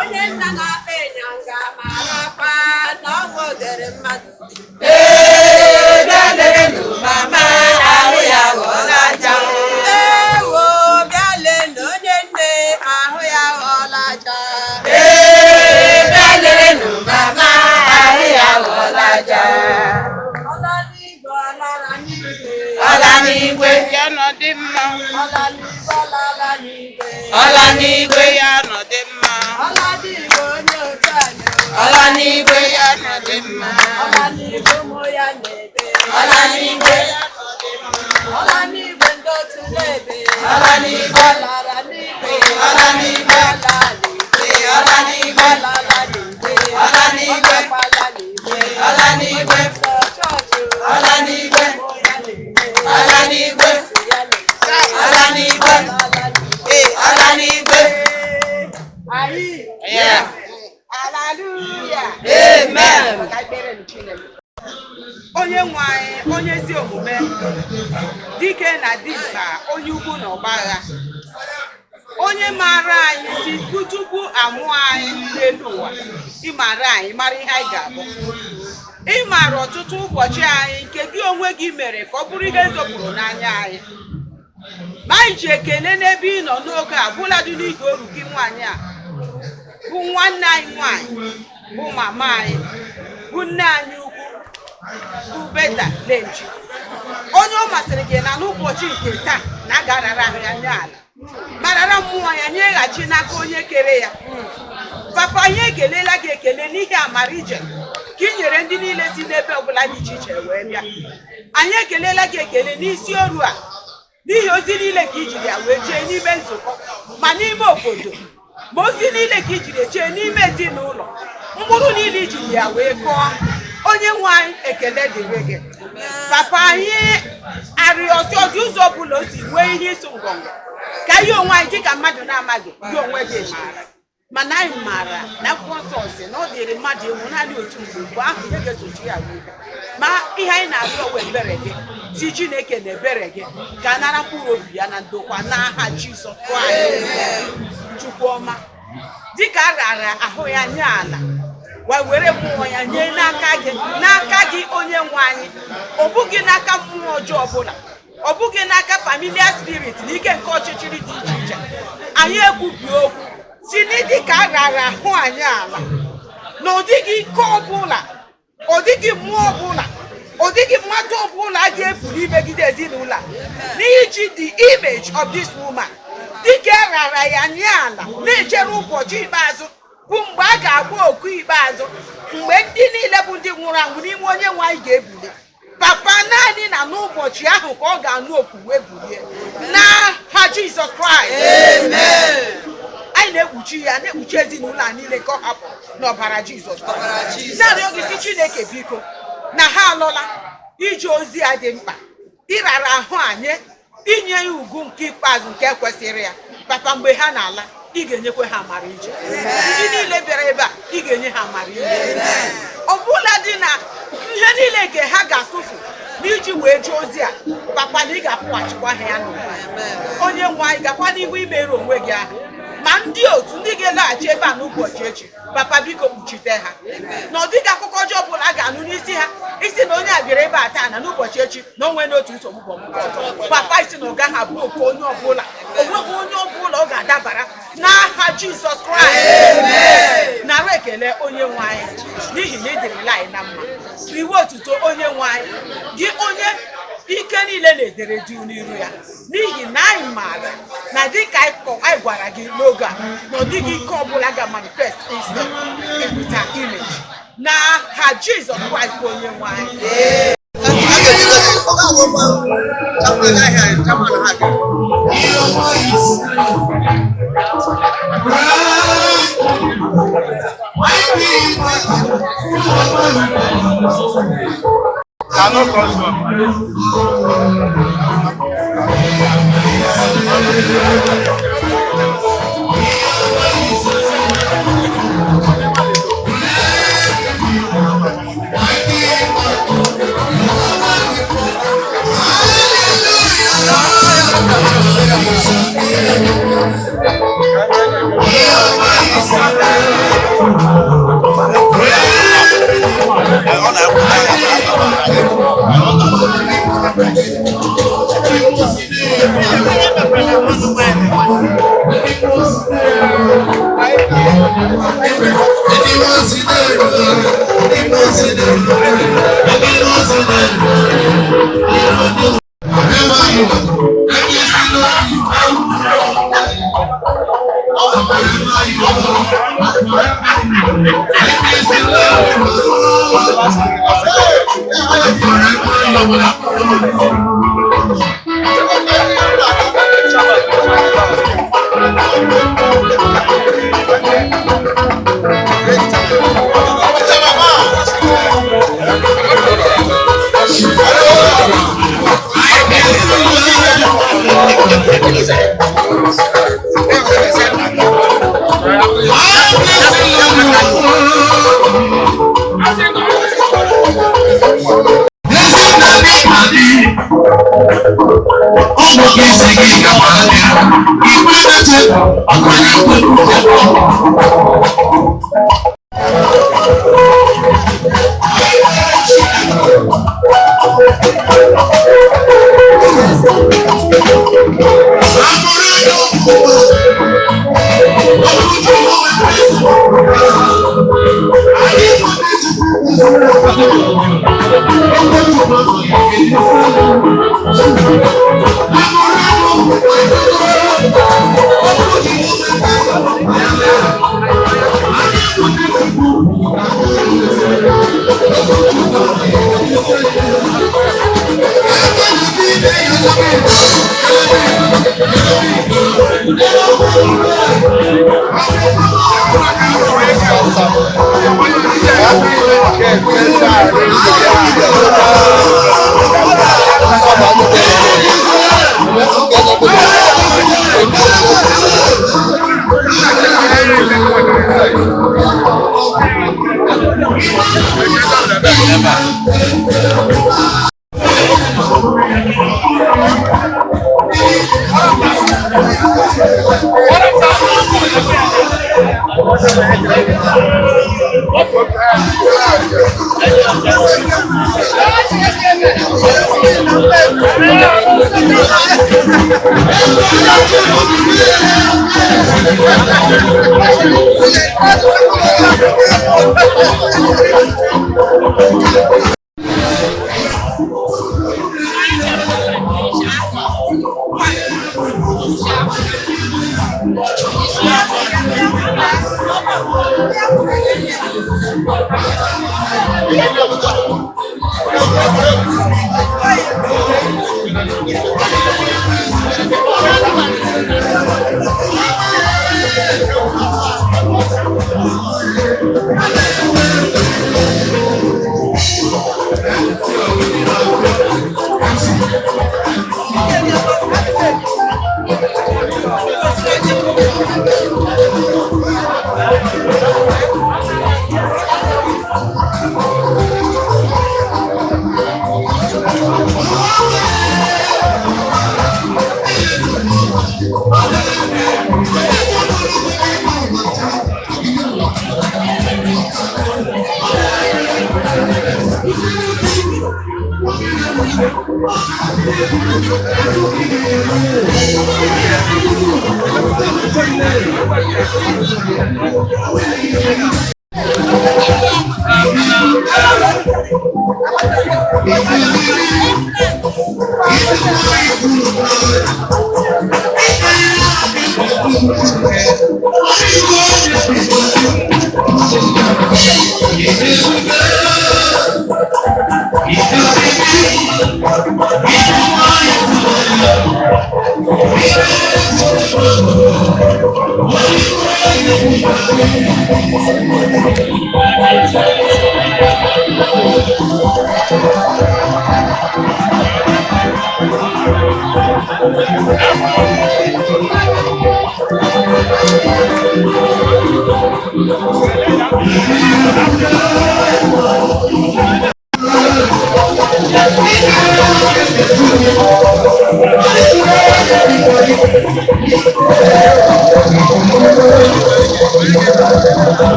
Onye nna na-akpa ịnyanga mara akwa na ọnwụ dere mmadụ. Ee, bịa lerenụ mama, ahụ ya ghọọla aja. Ewo, bịa leenụ onye nne, ahụ ya ghọọla aja. Ee, bịa lerenụ mama, ahụ ya ghọọla aja. Ọla n'igwe, ọlara n'igwe. Ọla n'igwe. Ya nọ dị mma. Ọla n'igwe, ọlara n'igwe. Ọla n'igwe. Ya nọ dị mma. Ọla n'igwe, onye otu anyị. Ọla n'igwe. Ya nọ dị mma. Ọla n'igwe, ụmụ ya na-ebe. Ọla n'igwe. Ọla n'igwe, ndị otu na-ebe. Ọla n'igwe. Ọlara n'igwe. Ọla n'igwe. Ọla n'igwe. Ọla n'igwe. Ọlara n'igwe. Ọla n'igwe. Ọlakwala n'igwe. Ọla n'igwe. Sọ chọọchị. Ọla n'igwe. Ụmụ ya na-ebe. Ọla n'igwe. Otu ya na-ebe. Ọla n'igwe. Ọla n'igwe. Ọla n'igwe. Anyị. Yeah. Hallelujah. Amen. Ka ekpere nụ Chineke. Onye nwe anyị, onye ezi omume, dike na dimkpa, onye ukwu na ọgba agha, onye maara anyị si tupu amụọ anyị n'elu ụwa, ịmara anyị, mara ihe anyị ga-abụ, ị maara ọtụtụ ụbọchị anyị nke gị onwe gị mere ka ọ bụrụ ihe zopụrụ n'anya anyị. Ma anyị ji ekele n'ebe ị nọ n'oge a, bụladị n'ihi oru gị nwaanyị a, bụ nwanne anyị nwaanyị, bụ mama anyị, bụ nne anyị ukwu, bụ Beta Lenchi, onye ọ masịrị gị na n'ụbọchị nke taa na a ga-arara ahụ ya nye ala, marara mmụọ ya nyeghachi n'aka onye kere ya. Papa, anyị ekelela gị ekele n'ihi amara ije ka ị nyere ndị niile si n'ebe ọbụla dị iche iche wee bịa. Anyị ekelela gị ekele n'isi oru a, n'ihi ozi niile ka i jiri ya wee jee n'ime nzukọ ma n'ime obodo, ma ozi niile ka i jiri jee n'ime ezinụlọ, mkpụrụ niile i jiri ya wee kọọ. Onye nwe anyị, ekele dịrị gị. Papa, anyị arịọsị ọdị ụzọ ọbụla o si nwee ihe ịsụ ngọngọ ka ihe onwe anyị dịka mmadụ na-amaghị, gị onwe gị maara. Mana anyị maara na akwụkwọ nsọ si na ọ dịrị mmadụ ịnwụ naanị otu mgbe, mgbe ahụ ihe ga-esochi ya wee bịa. Ma ihe anyị na-arịọ wee ebere gị, si Chineke na ebere gị ka a nara mkpụrụ obi ya na ndokwa n'aha Jizọs Kraịst. Chukwu ọma, dịka a rara ahụ ya nye ala, wee were mmụọ ya nye n'aka gị, n'aka gị onye nwe anyị, ọ bụghị n'aka mmụọ ọjọọ ọbụla, ọ bụghị n'aka familiar spirit na ike nke ọchịchịrị dị iche iche. Anyị ekwubi okwu si n'ịdị ka a rara ahụ anyị ala, na ọ dịghị ike ọbụla, ọ dịghị mmụọ ọbụla, ọ dịghị mmadụ ọbụla ga-ebuli imegide ezinụlọ a n'iji the image of this woman, dịka a rara ya nye ala, na-echere ụbọchị ikpeazụ bụ mgbe a ga-agba oku ikpeazụ, mgbe ndị niile bụ ndị nwụrụ anwụ n'ime onye nwe anyị ga-ebuli. Papa, naanị na n'ụbọchị ahụ ka ọ ga-anụ oku wee bulie n'aha Jizọs Kraịst. Anyị na-ekpuchi ya, na-ekpuchi ezinụlọ a niile ka ọ hapụrụ n'ọbara Jizọs Kraịst, na-arịọ gị sị Chineke biko, na ha alọla ije ozi a dị mkpa, ịrara ahụ anyị inye ya ugwu nke ikpeazụ nke kwesịrị ya. Papa, mgbe ha na-ala, ị ga-enyekwa ha amara ije. Ndị niile bịara ebe a, ị ga-enye ha amara ije ọbụla dị na ihe niile nke ha ga-atụfu n'iji wee jee ozi a. Papa, na ị ga-akwụghachikwa ha ya n'ụwa. Onye nwe anyị, gakwa n'ihu imerụ onwe gị ahụ ma Na ndị otu ndị ga-elaghachi ebe a n'ụbọchị echi, papa biko kpuchite ha na ọ dịghị akụkọ ọjọọ ọbụla a ga-anụ n'isi ha, isi na onye a bịara ebe a taa na n'ụbọchị echi na o nwee n'otu nsogbu bụ ọmụmụ ọzọ. Papa, isi na ọ gaghị abụ oke onye ọbụla, onweghị onye ọbụla ọ ga-adabara n'aha Jizọs Kraịst. Nara ekele, onye nwe anyị, n'ihi na ị dịrịla anyị na mma. Iwe otuto, onye nwe anyị, gị onye ike niile na-edere du n'iru ya, n'ihi na anyị maara na dịka anyị gwara gị n'oge a na ọ dịghị ike ọbụla ga-manifest itself in our image, n'aha Jizọs Kraịst bụ onye nwe anyị.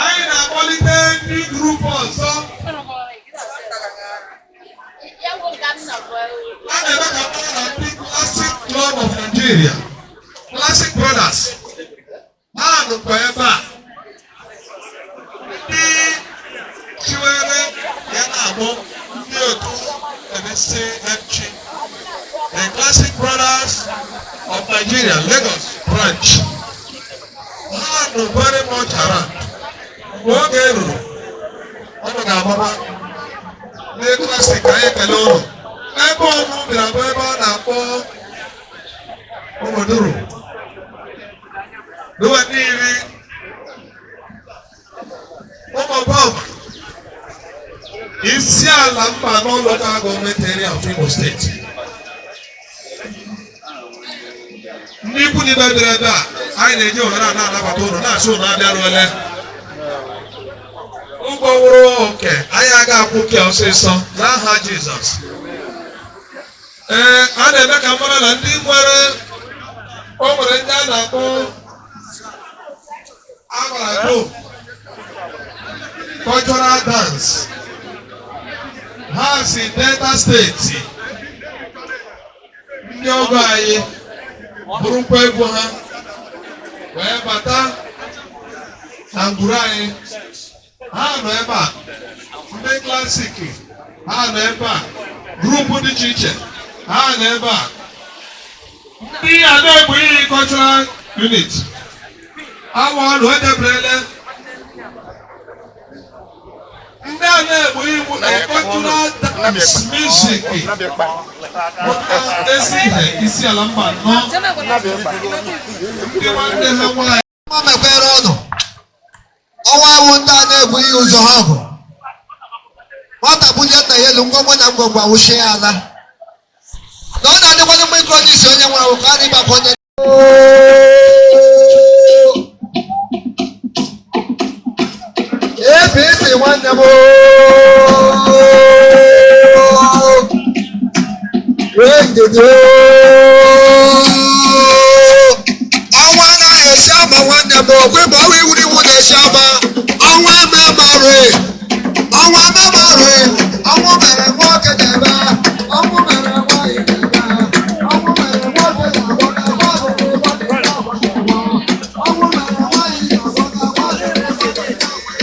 Anyị na-akpọlite ndị grupu ọzọ. A na-eme ka mara na ndị Classic Club of Nigeria, Classic Brothers, ha nọkwa ebe a. Ndị chiwere ya na-abụ ndị otu NCMG, the Classic Brothers of Nigeria, Lagos branch. Ha nọ very much around. Mgbe oge ruru, ọnụ ga-agbakwa ndị klasik anyị ekele ụlọ. Ebe ọmụ bịara bụ ebe a na-akpọ Omoduru. N'ụwa niile, ụmụ isi ala mba n'ụlọ local government area of Imo State. Ndị ikwu na ibe bịara ebe a, anyị na-eji ohere a na-anabata ụlọ na-asị ụlọ abịaruole. Ụgwọ wụrụ oke, anyị aga akwụ ke ọsịsọ n'aha Jizọs. Ee, a na-eme ka mara na ndị nwere o nwere ndị a na-akpọ agbara cultural dance. Ha si Delta steeti, ndị ọgọ anyị bụrụkwa egwu ha wee bata na ngwuru anyị. Ha nọ ebe a, ndị klasik ha nọ ebe a, grupu dị iche iche ha nọ ebe a, ndị Ada-Egbu Iyi cultural unit awa ọnụ edeberele ndị Ada-Egbu Iyi bụ cultural dance music pụta ezi ihe isi ala mba nọ ndị nwanne ha nwaanyị. Mma mekwere ụnụ ọnwa awụ ndị a na-ebu ihe ụzọ ha bụ nwata bulie nna ya elu, ngwongwo na ngwongwo awụchie ya ala na ọ na-adịkwana mma ịkọrọ n'isi onye nwere awụ ka a na-ịgbakọ onye. APC nwanne m ooo, wee ndidi ooo. Nwanne m okwe ma ọnwa iwuru iwu na-eshi ama ọnwa memarị ọnwa memarị ọnwụ mere nwoke na-eme ọnwụ mere nwaanyị na-eme ọnwụ mere nwoke na-agwọ na nwaanyị na-agwọ na ọnwụ mere nwaanyị na-agwọ na nwaanyị na-agwọ.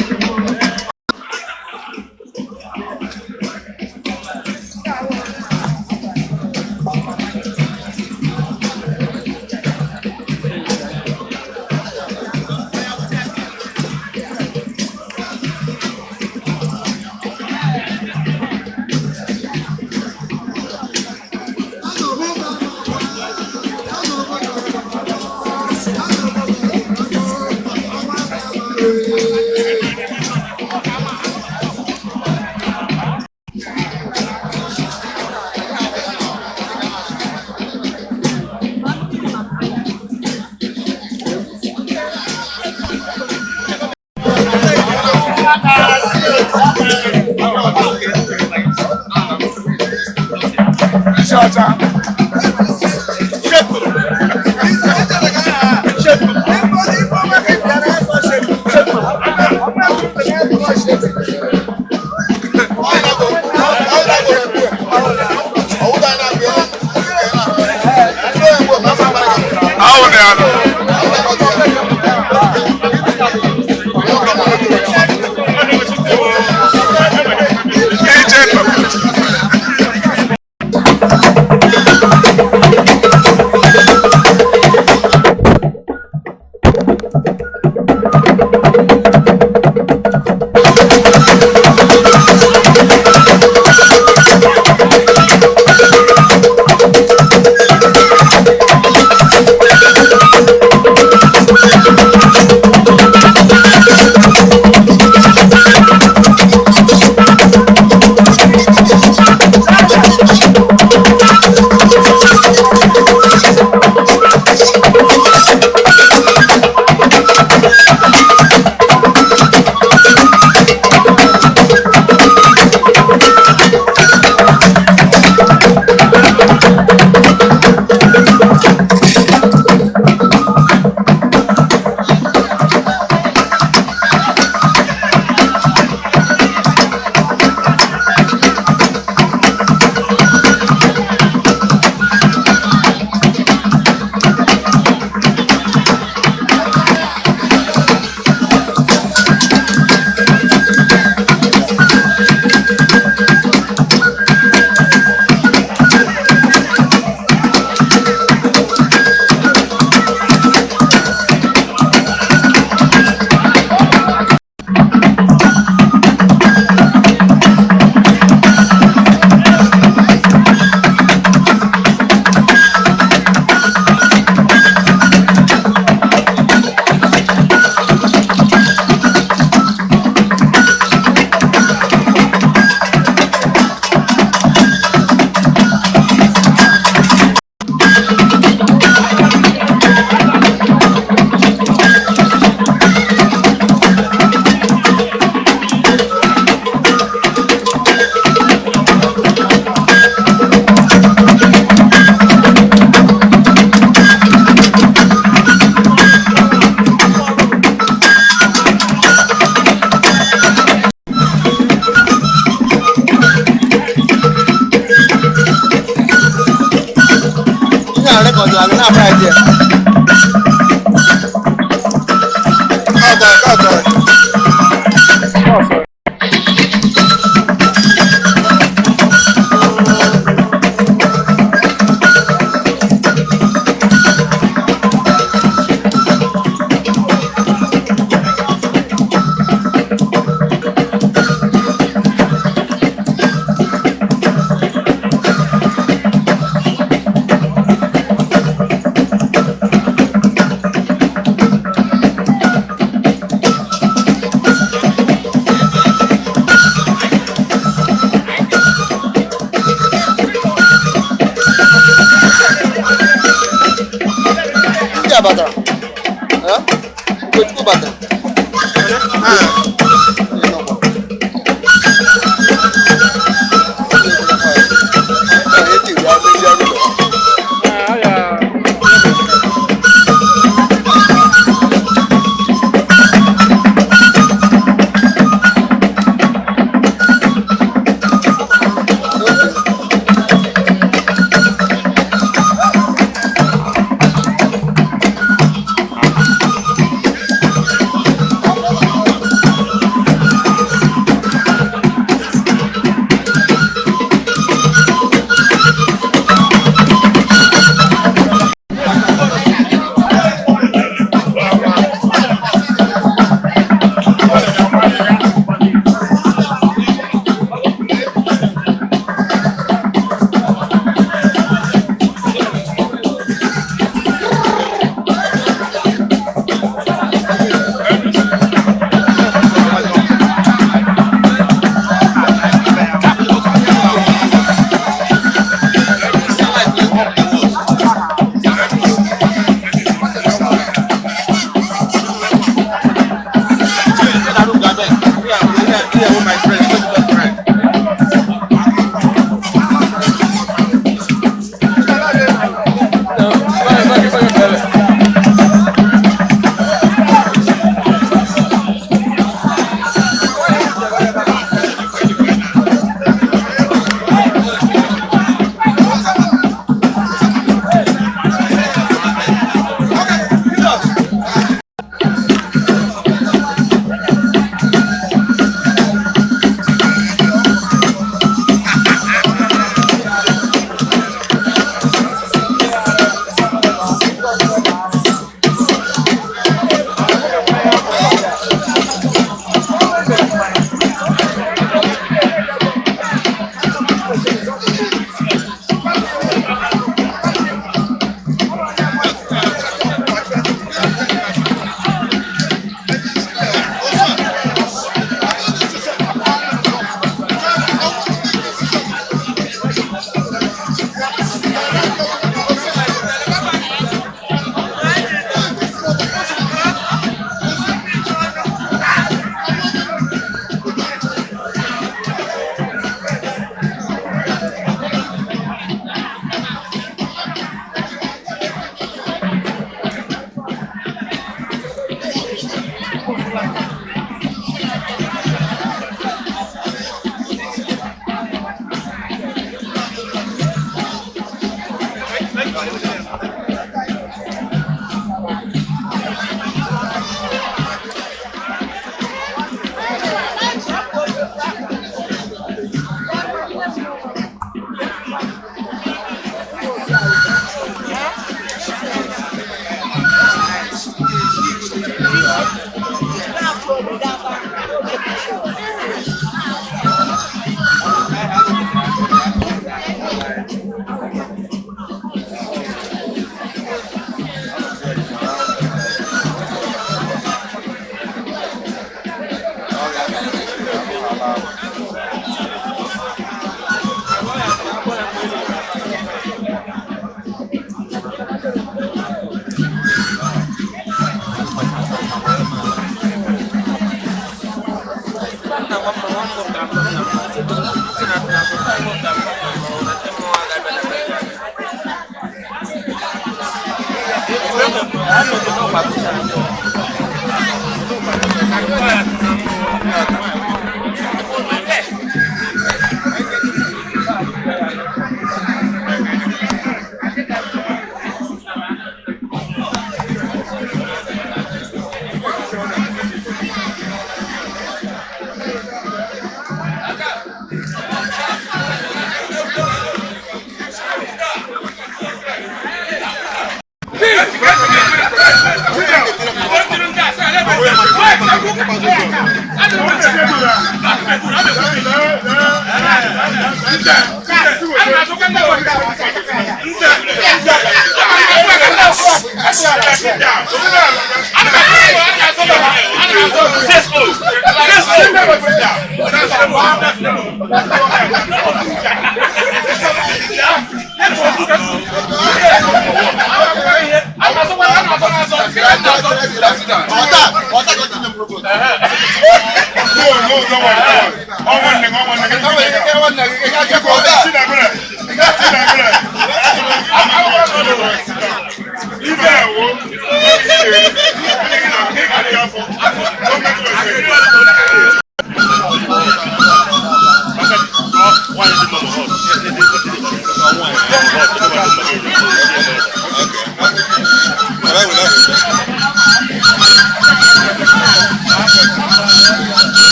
Thank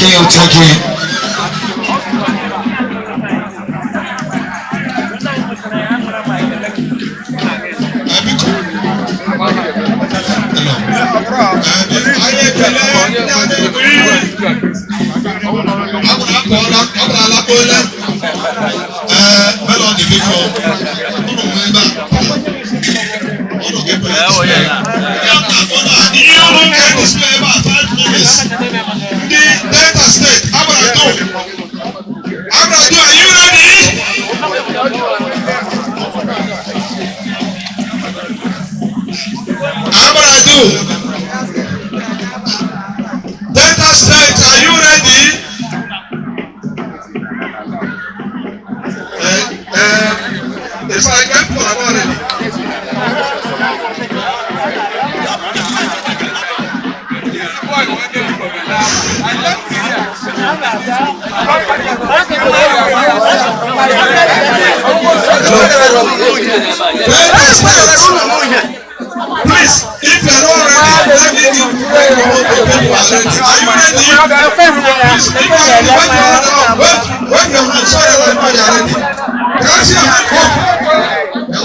you, thank you. Ndị Delta State, Abrado. Abrado, are you ready? Abrado. Delta State, are you ready? It's like I'm already. Please, if you are not ready, let me give microphone to people who are ready. Are you ready? Please, if you are ready, wave your hand up. Wave your hand so that I know you are ready. Can I see your hand up? You are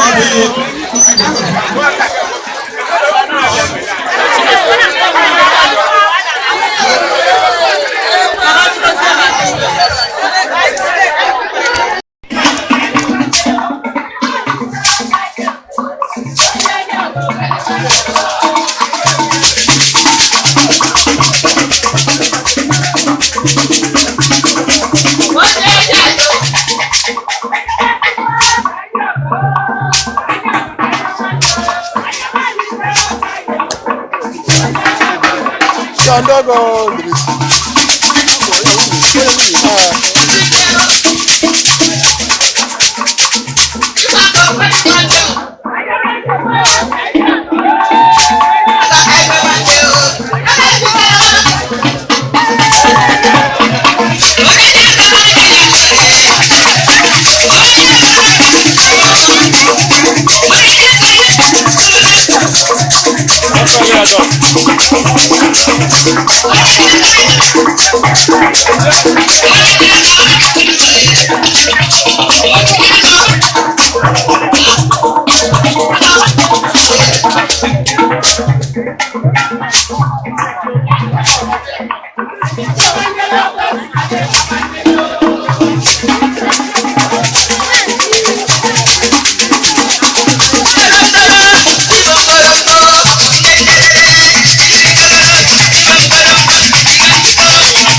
ready. Ndogo Idris. Thank you.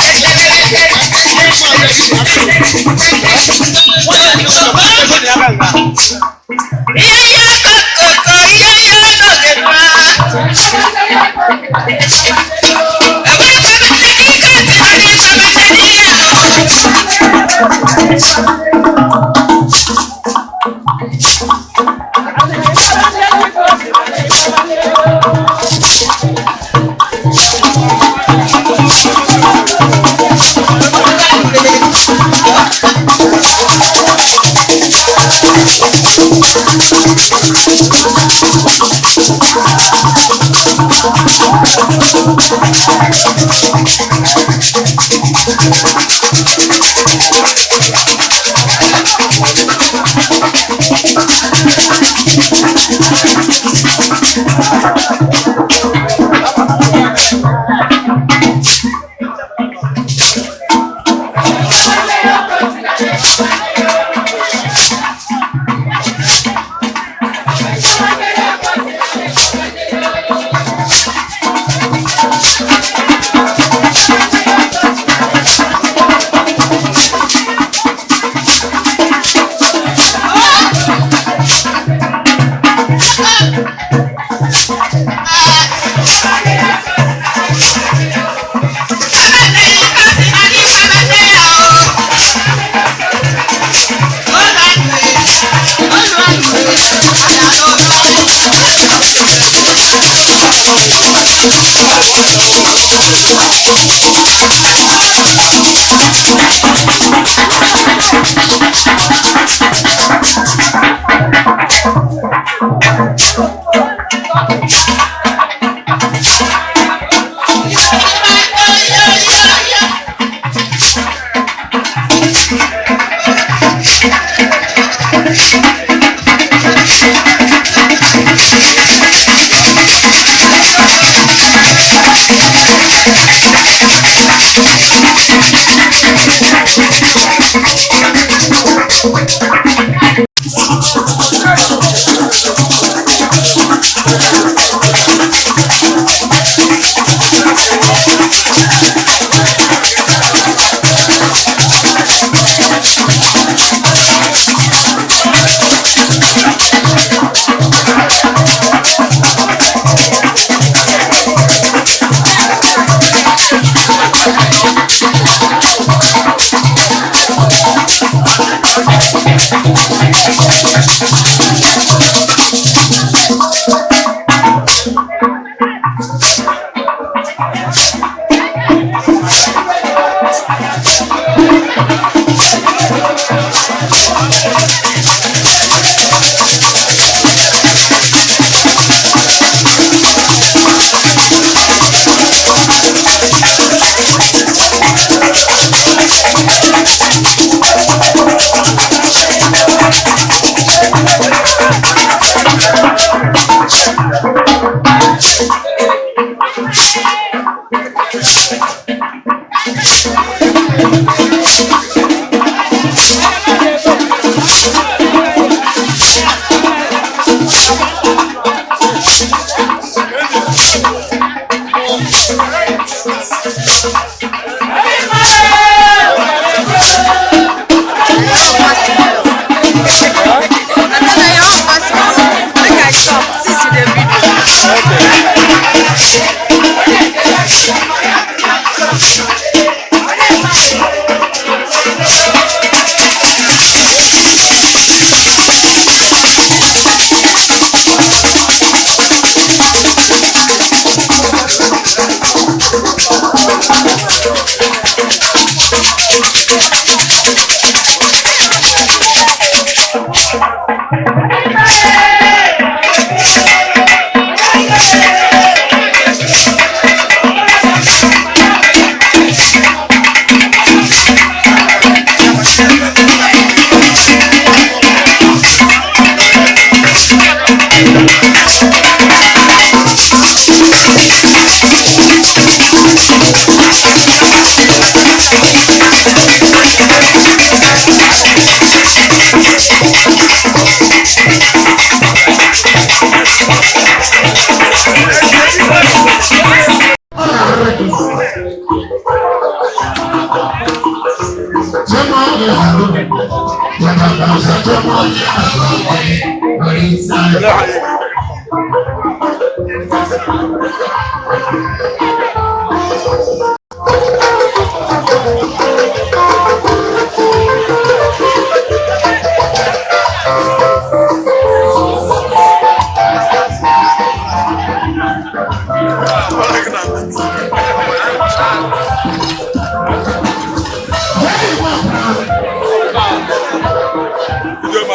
Idioma,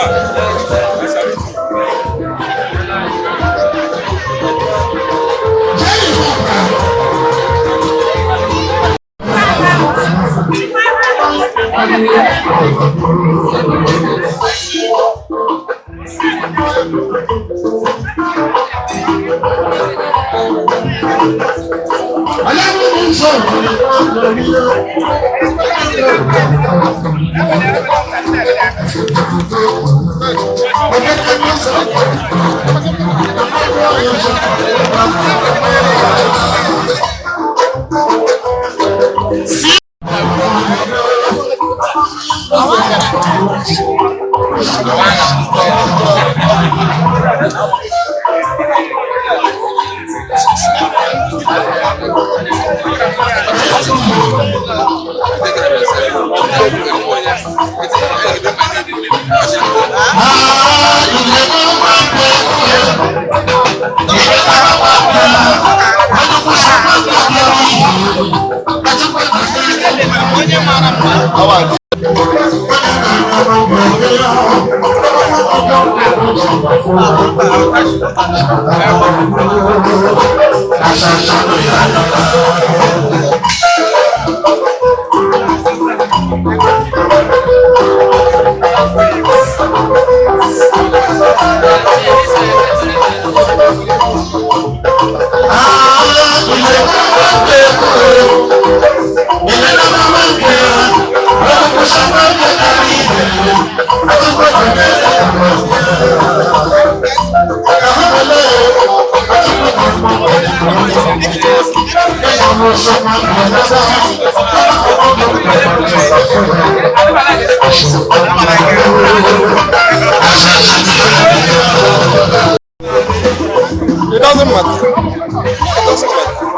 I salute you. It doesn't matter. It doesn't matter.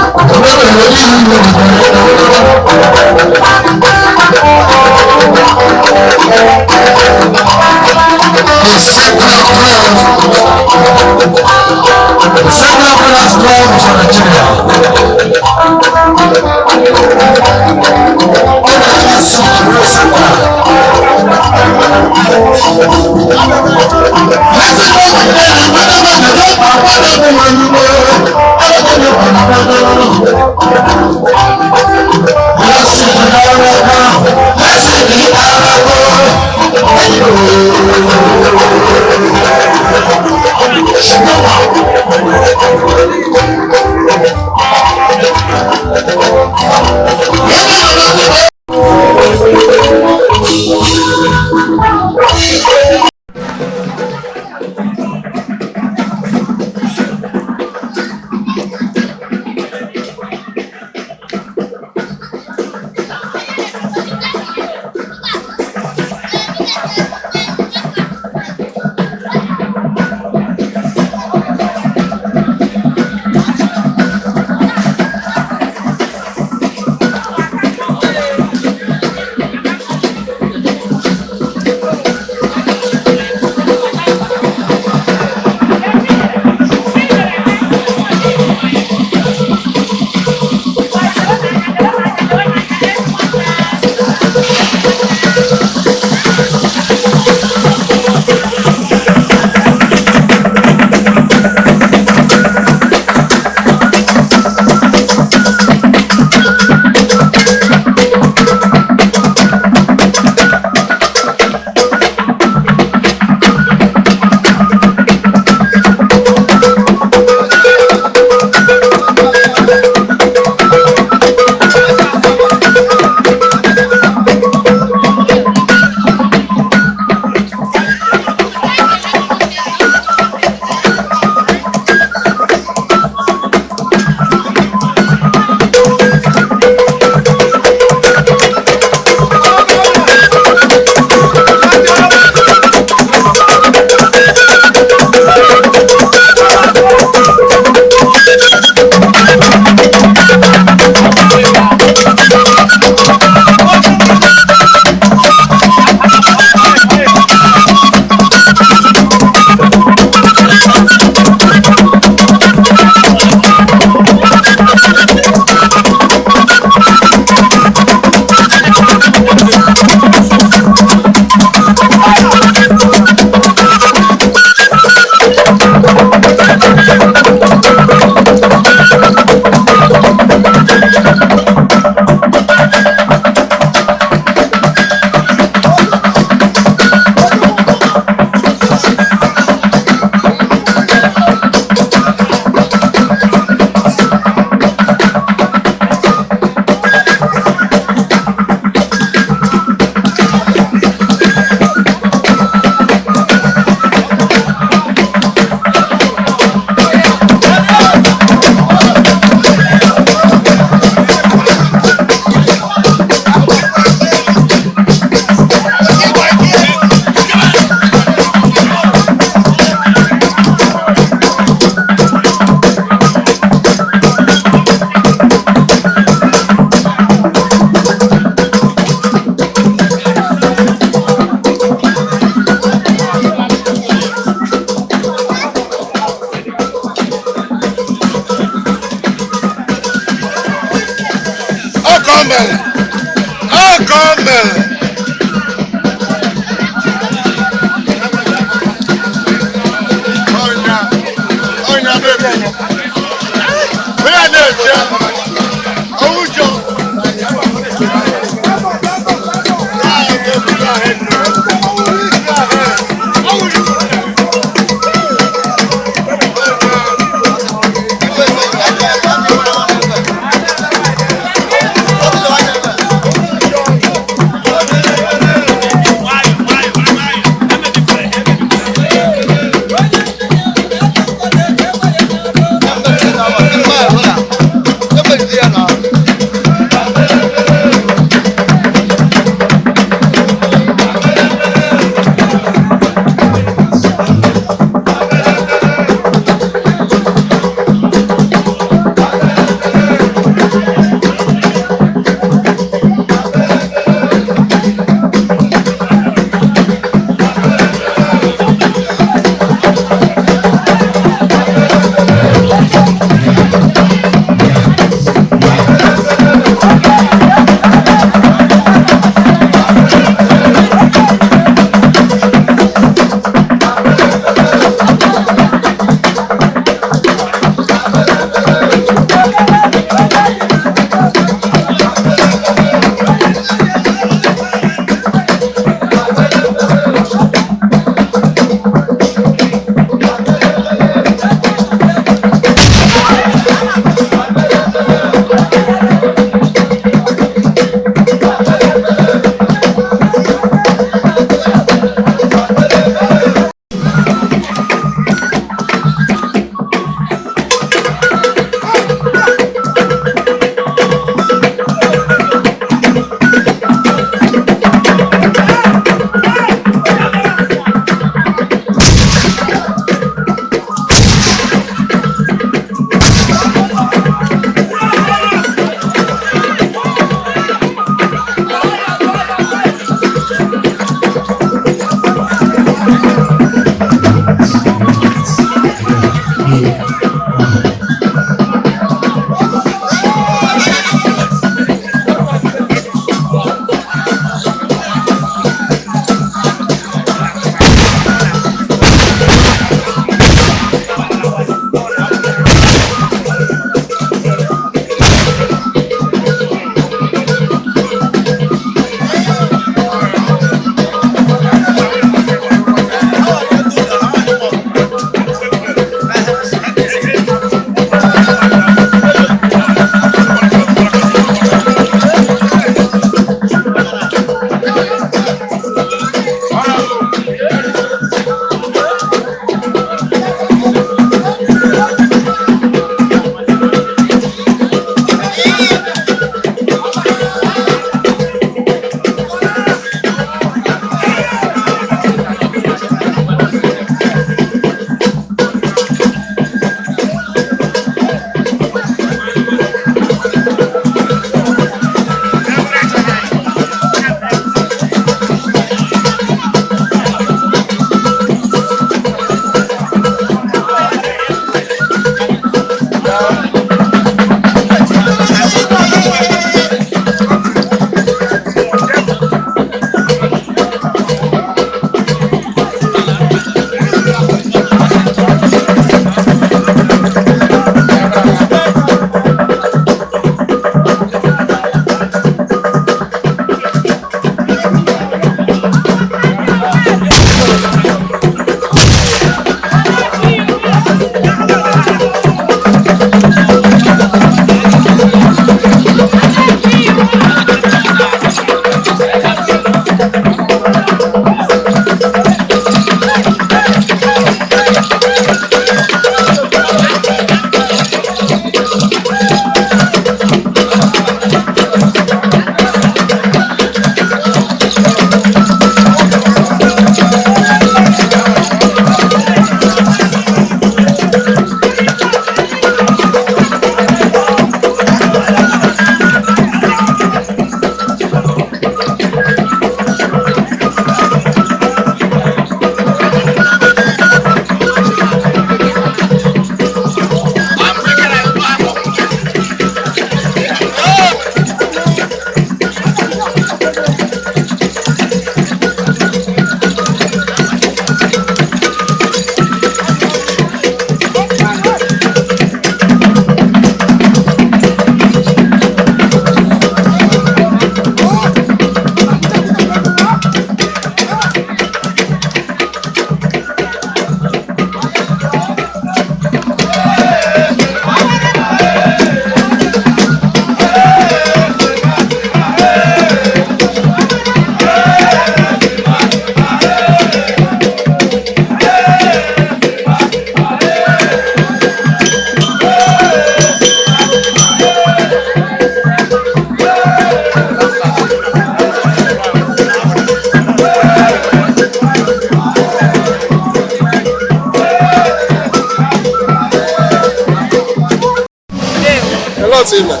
Olee otu ị mere?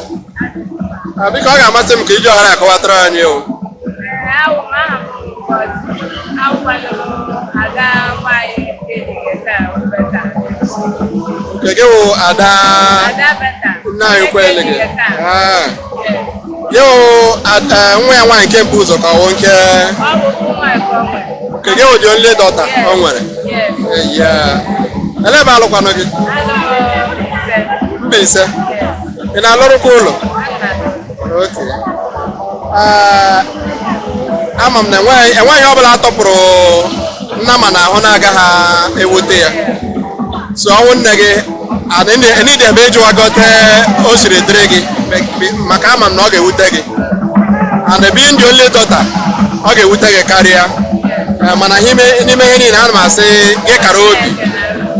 Ah, biko ọ ga-amasị m ka iji ohere akọwatara anyị o. Awụ m aha m Ngozi. Awụkwanụ m ada nwaanyị enyi gị taa, Roberta. Nke gị wụ ada? Ada Beta. Nna anyị kwele gị. Ah. Gị wụ nwa ya nwaanyị nke mbụ ụzọ ka ọ wụ nke Ọ bụ nwa nke o nwere. Nke gị wụ the only daughter o nwere? Yes. Yeah. Elee ebe alụkwanụ gị? Alụrụ Mbaise. ise. Ị na-alụrụkwa ụlọ? Okay. Ah, ama m na enweghị ihe ọbụla atọpụrụ nnama na ahụ na-agaghị ewute ya. So ọnwụ nne gị enidebe ịjụwagote o siri dịrị gị, maka ama m na ọ ga-ewute gị, and being the only daughter, ọ ga-ewute gị karịa. Mana n'ime ihe niile, ana m asị gị kara obi.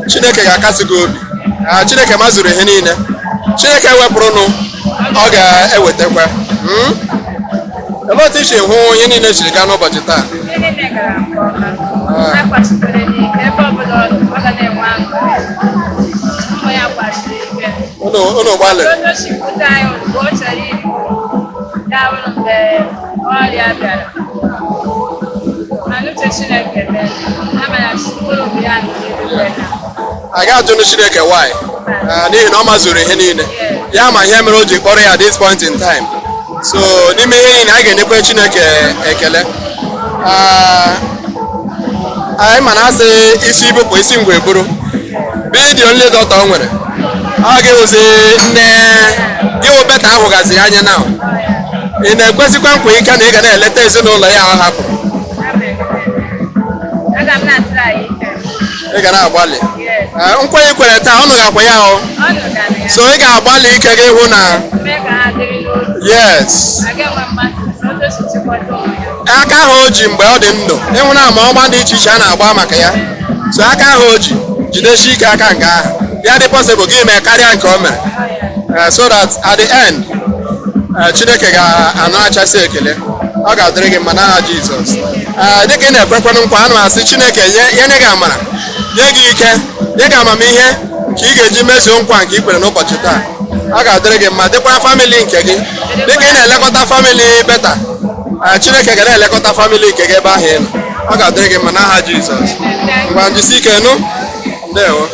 Chineke ga-akasi gị obi. Ah, Chineke mazuru ihe niile. Chineke wepụrụnụ, ọ ga-ewetakwa. Olee otu i si hụ ihe niile siri gaa n'ụbọchị taa? Ihe niile gara nke ọma. Ha kwachikere n'ike ebe ọbụla ọ nọ, ọ ga na-enwe aṅụrị. Ụmụ ya kwachiri ike. Unu gbalịrị. Onye o si bute anyị ozugbo ọ chọrọ iri, ya bụrụ mgbe ọrịa bịara. Mana uche Chineke mee, ama na mkpụrụ obi ya nọ n'eluigwe na. A ga-ajụnụ Chineke why? Ah, n'ihi na ọ mazuru ihe niile, ya ma ihe mere o ji kpọrọ ya at this point in time. So n'ime ihe niile, a ga-enyekwa Chineke ekele. Ah, anyị ma na asị isi ibupụ isi ngwe buru. Being the only daughter o nwere, ọ ga-ewuzi nne gị wụ Beta ahụgazi anya na ị na-ekwesịkwa nkwa ike na ị ga na-eleta ezinụlọ ya ọ hapụrụ. Aga m na-atụrụ anyị ike. Ị ga na-agbalị. Yes. Ah, nkwa ị kwere taa, ọnụ ga-akwa ya o. Ọ nụgara ya. So ị ga-agbalị ike gị hụ na Mee ka ha dịrị n'otu. Yes. A ga-enwe mmasị otu o si chịkọta ụmụ ya. Aka ahụ o ji mgbe ọ dị ndụ, ịhụna ama ọgba dị iche iche a na-agba maka ya, so aka ahụ o ji jidesie ike aka nke ahụ ya dị possible gị mee karịa nke o mere. So that at the end, Chineke ga-anarachasị ekele. Ọ ga-adịrị gị mma n'aha Jizọs. Dịka ị na-ekwekwanụ nkwa, ana m asị Chineke nye nye gị amara, nye gị ike, nye gị amamihe nke ị ga-eji mezuo nkwa nke ị kwere n'ụbọchị taa. Ọ ga-adịrị gị mma, dịkwara family nke gị. Dịka ị na-elekọta family Beta, Chineke ga na-elekọta family nke gị ebe ahụ ị nọ. Ọ ga-adịrị gị mma n'aha Jizọs. Ngwa, njisi ike nụ. Ndewo.